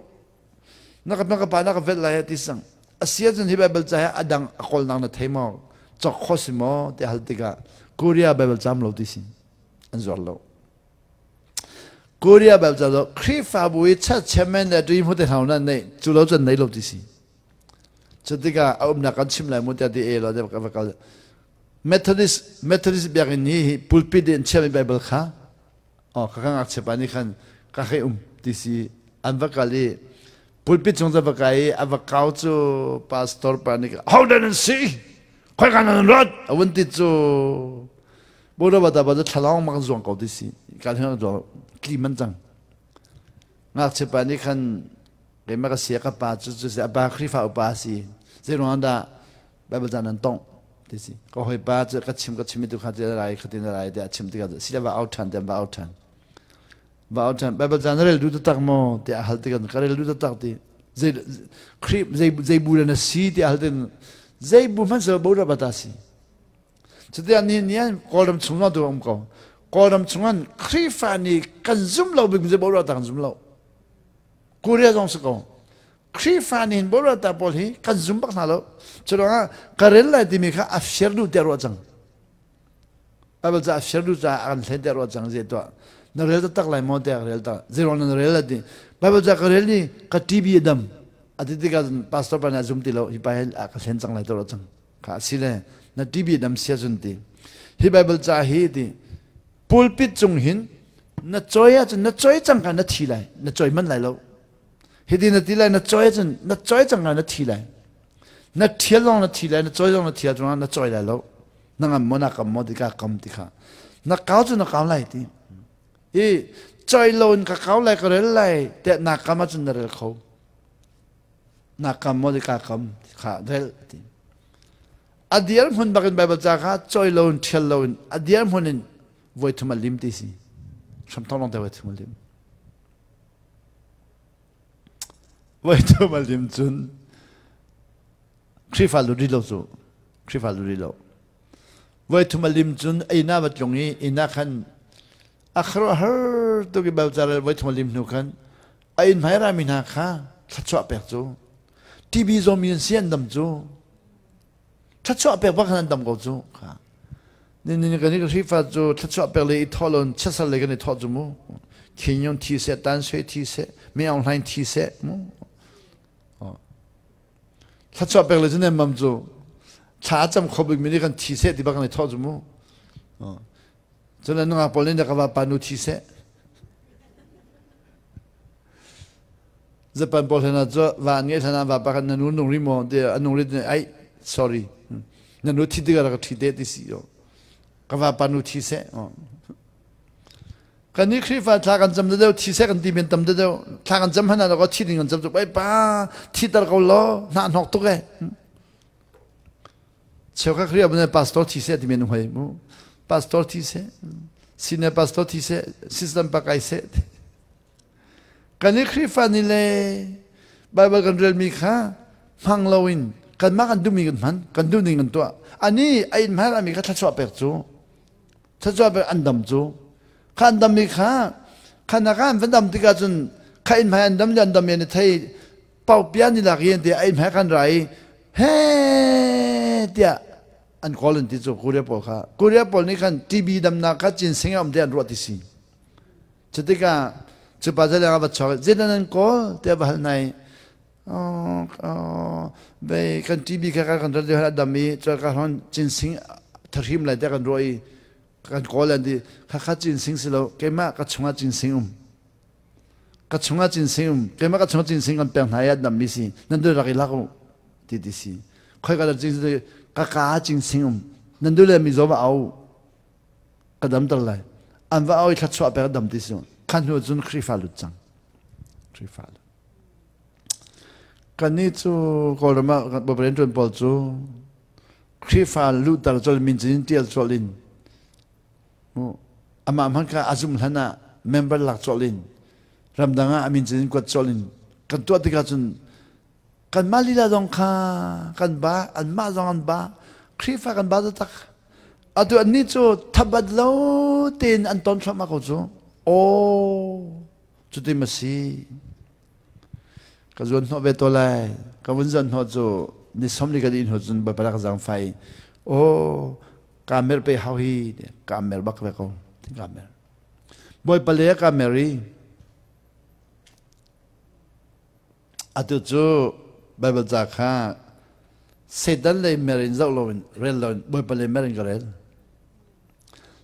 [SPEAKER 1] Na ka na ka pa na ka velh lai ti sang. Asia cun hi Bible ca hi adang a kawlnak na thei maw? Cawk kho si maw? Ti hal tikah Korea Bible cam lo ti si. An zuar lo. Korea Bible ca lo Khrihfabu i church chairman le tui hmu te hau na nei cu lo cun nei lo ti si. Cu tikah a umnak kan chim lai mu tiah ti e lo te ka va kal. Methodist Methodist biakinn hi pulpit in chiami Bible kha Oh, ka ka ngakchia pa nih khan ka hei um ti si an va kal i pulpit cung cu va kai i a va kau cu pastor pa nih ho dah nan si khoi ka nan rat a vun ti cu bo ba ta ba cu thlalawng mak zuang ko ti si ka hna zuang tli man cang ngakchia pa nih khan keimah ka sia ka pa cu cu si a pa Khrihfa upa si zei ruang dah Bible ca nan tongh ti si ka hawipa cu ka chim ka chim tu kha ti rai kha ti rai tiah chim tikah si le va out than tiah va out than va out than Bible ca na rel duh taktak maw tiah hal tikah ka rel duh taktak ti zei Khrih zei zei bu na si tiah hal tin zei bu hmanh se bo ra ta si cutiah ni ni an Kawlram chung tu um ko Kawlram chung an Khrihfa nih kan zum lo bik zei bo ra ta kan zum lo Korea zong si ko Khrihfa nih hin borata pawl hi kan zum bak hna lo. Cu ruangah ka rel lai timi kha a fir duh tiah ruah cang. Bible ca a fir duh caah a kan hlen tiah ruah cang zei tuah. Na rel taktak lai maw tiah ka rel tak. Zei ruang na rel ti. Bible ca ka rel ni ka TB a dam. A ti tikah pastor pa nih a zum ti lo. Hi pa hi a ka hlen cang lai tiah ruah cang. Kha si le na TB dam sia cun ti. Hi Bible ca hi ti pulpit cung hin na choi ahcun na choi cang ka na thi lai. Na choi man lai lo. Hiti na ti lai na choi cun na choi cang na thi lai. Na thial zong na thi lai na choi zong na thial cungah na choi lai lo. Na ngam maw na kam maw ti ka kam ti kha. Na kau cu na kau lai ti. I choi lo in ka kau lai ka rel lai te na kam ahcun na rel kho. Na kam maw ti ka kam kha rel ti. A diar hmun bakin Bible ca kha choi lo in thial lo in a diar hmun in voi thum a lim ti si. Hramthok long te voi thum a lim. Voithum a lim cun Khrihfa lu rih lo cu Khrihfa lu rih lo. Voithum a lim cun inn ah va tlung i inn ah khan a khuaruahhar tuk i Bible voithum a lim hnu khan a inn hmai rami hna kha thluachuah pek cu TB zawmi an si an dam cu thluachuah pek bak khan an dam ko cu kha ni kan i Khrihfa cu thluachuah pek le i thawh lo chiasal le kan i thawh cu mu Khin Yun thi seh Tan Sui thi seh Mi Aung Hlaing thi seh mu thluachuah pek le cu nemmam cu thla cam kho bik mi nih kan thi seh ti bak kan i thawh cu mu cun nungak pawl nih ka vapa nu thi seh Japan pawl hna cu va an ngeih hlan ah vapa khan na nu nung ri maw ti a nung ri ai sorry na nu thi tikah rak thi te ti si yo ka vapa nu thi seh kan nih Khrihfa thla kan cam deuh thi seh kan ti men tam deuh thla kan cam hana ko thi ding kan cam tuk ai pa thi tar ko lo hna hnok tuk e cheukhat Khrihfa pastor thi seh ti men hoi mu. Pastor thi seh, senior pastor thi seh, system pa kai seh. Kan i Khrihfa nih le Bible kan relmi kha hmang loin kanmah kan duhmi kan hman, kan duh ning kan tuah. Ani a inn hmai mi kha thluachuah pek cu, thluachuah pek an dam cu. Kha an dammi kha kha na kan van dam tikah cun kha inn hmai an dam le an dam i thei paupian ni lak i ti a inn hmai kan ra i he tiah an kawl an ti cu Korea pawl kha. Korea pawl nih khan TB damnak kha ginseng a um ti an ruah ti si. Cutikah cu pa zaleng a va chuak i zeidah nan kawl tiah va hal hna i bei kan TB kha kan rat lio a dam i cun ka hon ginseng thahrim lai tiah kan ruah i kan kawl an ti khakha ginseng si lo keimah ka chungah ginseng um ka chungah ginseng um keimah ka chungah ginseng kan pek hna i a dammi si nan duh rak i lak u ti ti si khoi ka ginseng ka ka ginseng um nan duh le mizaw va au ka damter lai an va au i thluachuah pek dam ti si khan hnu cun Khrihfa lut cang Khrihfa lut kannih cu Kawlram ah Babrian ṭuan pawl cu Khrihfa luhter col min cin tial col in amah hmanh kha a zum hlan ah member lak col in ramdang ah a min cin kuat col in kan tuah tikah cun kanmah lila zong kha kan ba anmah zong an ba Khrihfa kan ba taktak atu annih cu thabat lo tein an ton thluahmah ko cu aw cuti ma si ka zuan hnawh ve to lai ka vun zuan hnawh cu ni som li ka din hnu cun babarak zang fai aw ka mer pe hau hi ka mer bak ve ko ka mer bawipa le ka mer i Atu cu Baibal ca kha Satan lei mer in zoh loin rel loin Bawipa lei mer in ka rel.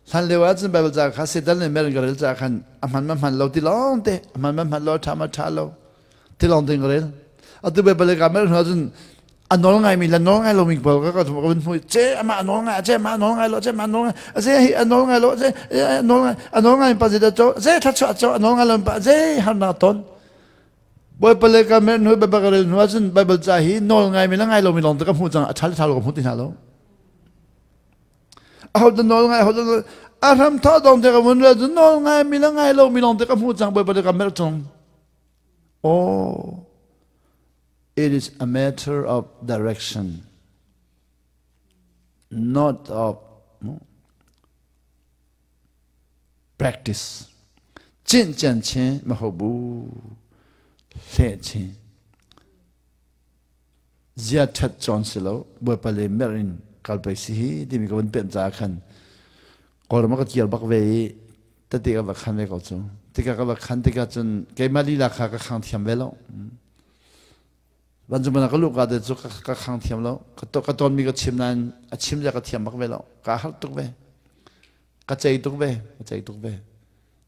[SPEAKER 1] Hlan lio ahcun Baibal ca kha Satan lei mer in ka rel caah khan a hman ma hman lo ti lawng te a hman ma hman lo a ṭha ma ṭha lo ti lawng te in ka rel. Atu Baibal lei ka mer hnu ahcun a nawl ngaimi le nawl ngai lomi pawl ka ka vun hmu ce amah a nawl ngai ce amah a nawl ngai lo ce amah a nawl ngai ce hi a nawl ngai lo ce a nawl ngai a nawl ngai pa ce cho ce thla cho a nawl ngai lo pa ce harnak ton Bawipa le ka mer hnu Baibal ka rel hnu ahcun Baibal ca hi nawl ngaimi le ngai lomi lawng te ka hmuh cang a ṭha le ṭha lo ka hmu ti hna lo. Aho da nawl ngai aho da a hram tha dong te ka vun rel cun nawl ngaimi le ngai lomi lawng te ka hmuh cang Bawipa le ka mer cang. Oh, it is a matter of direction, not of practice cin cen chin ma ho bu hle chin zia that chon si lo bawipa le mer in kalpei si hi timi ka vun pem ca khan kawlram ka kir bak ve i tete ka va khan ve ko cu tika ka va khan tika cun keimah lila kha ka khang thiam ve lo Vancung ka luh ka te cu ka khang thiam lo. Ka tonmi ka chim nain a chim le ka thiam bak ve lo. Ka harh tuk ve. Ka cei tuk ve. Ka cei tuk ve.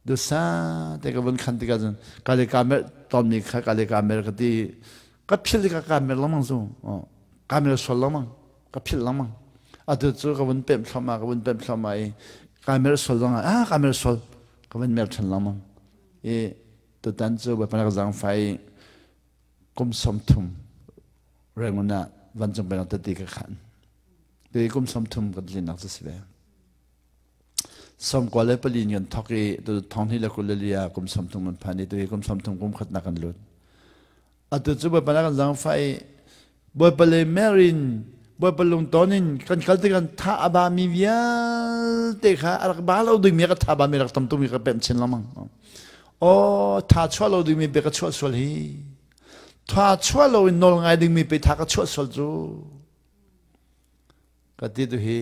[SPEAKER 1] Dusa te ka vun khan tikah cun ka le ka mer tonmi kha ka le ka mer ka ti ka phil ka ka mer lengmang zu. Ka mer sual lengmang. Ka phil lengmang. Atu cu ka vun pemh thloma ka vun pemh thloma i ka mer sual zong ah ka mer sual ka vun mer than lengmang. I tutan cu Bawipa ka zaangfai kum 30 Rangoon ah vancung pennak tete ka khan. Ti kum 30 kan tlinnak cu si ve. 94 in kan thok i tu thong hnih le kul le li ah kum 30 kan phan i tu hi kum 30 kum khatnak kan lut. Atu cu Bawipa na kan zaangfah i Bawipa le Mary in Bawipa lungton in kan kal tik kan tha a ba mi vialte kha a rak ba lo ding mi ka tha ba mi rak tam tuk mi ka pemh chin lengmang. Aw tha chuah lo ding mi pe ka chuah sual hi. Tha chuah lo in nawl ngai ding mi pe tha ka chuah sual cu. Ka ti tu hi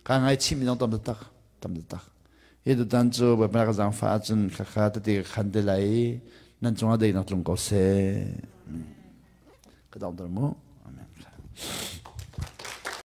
[SPEAKER 1] ka ngai chim mi dong tam tak tam tak. Hi tutan cu Bawipa ka zaangfah ahcun khakha tete ka khan te lai i nan cungah deinak tlung ko seh. Ka dong mu. Amen.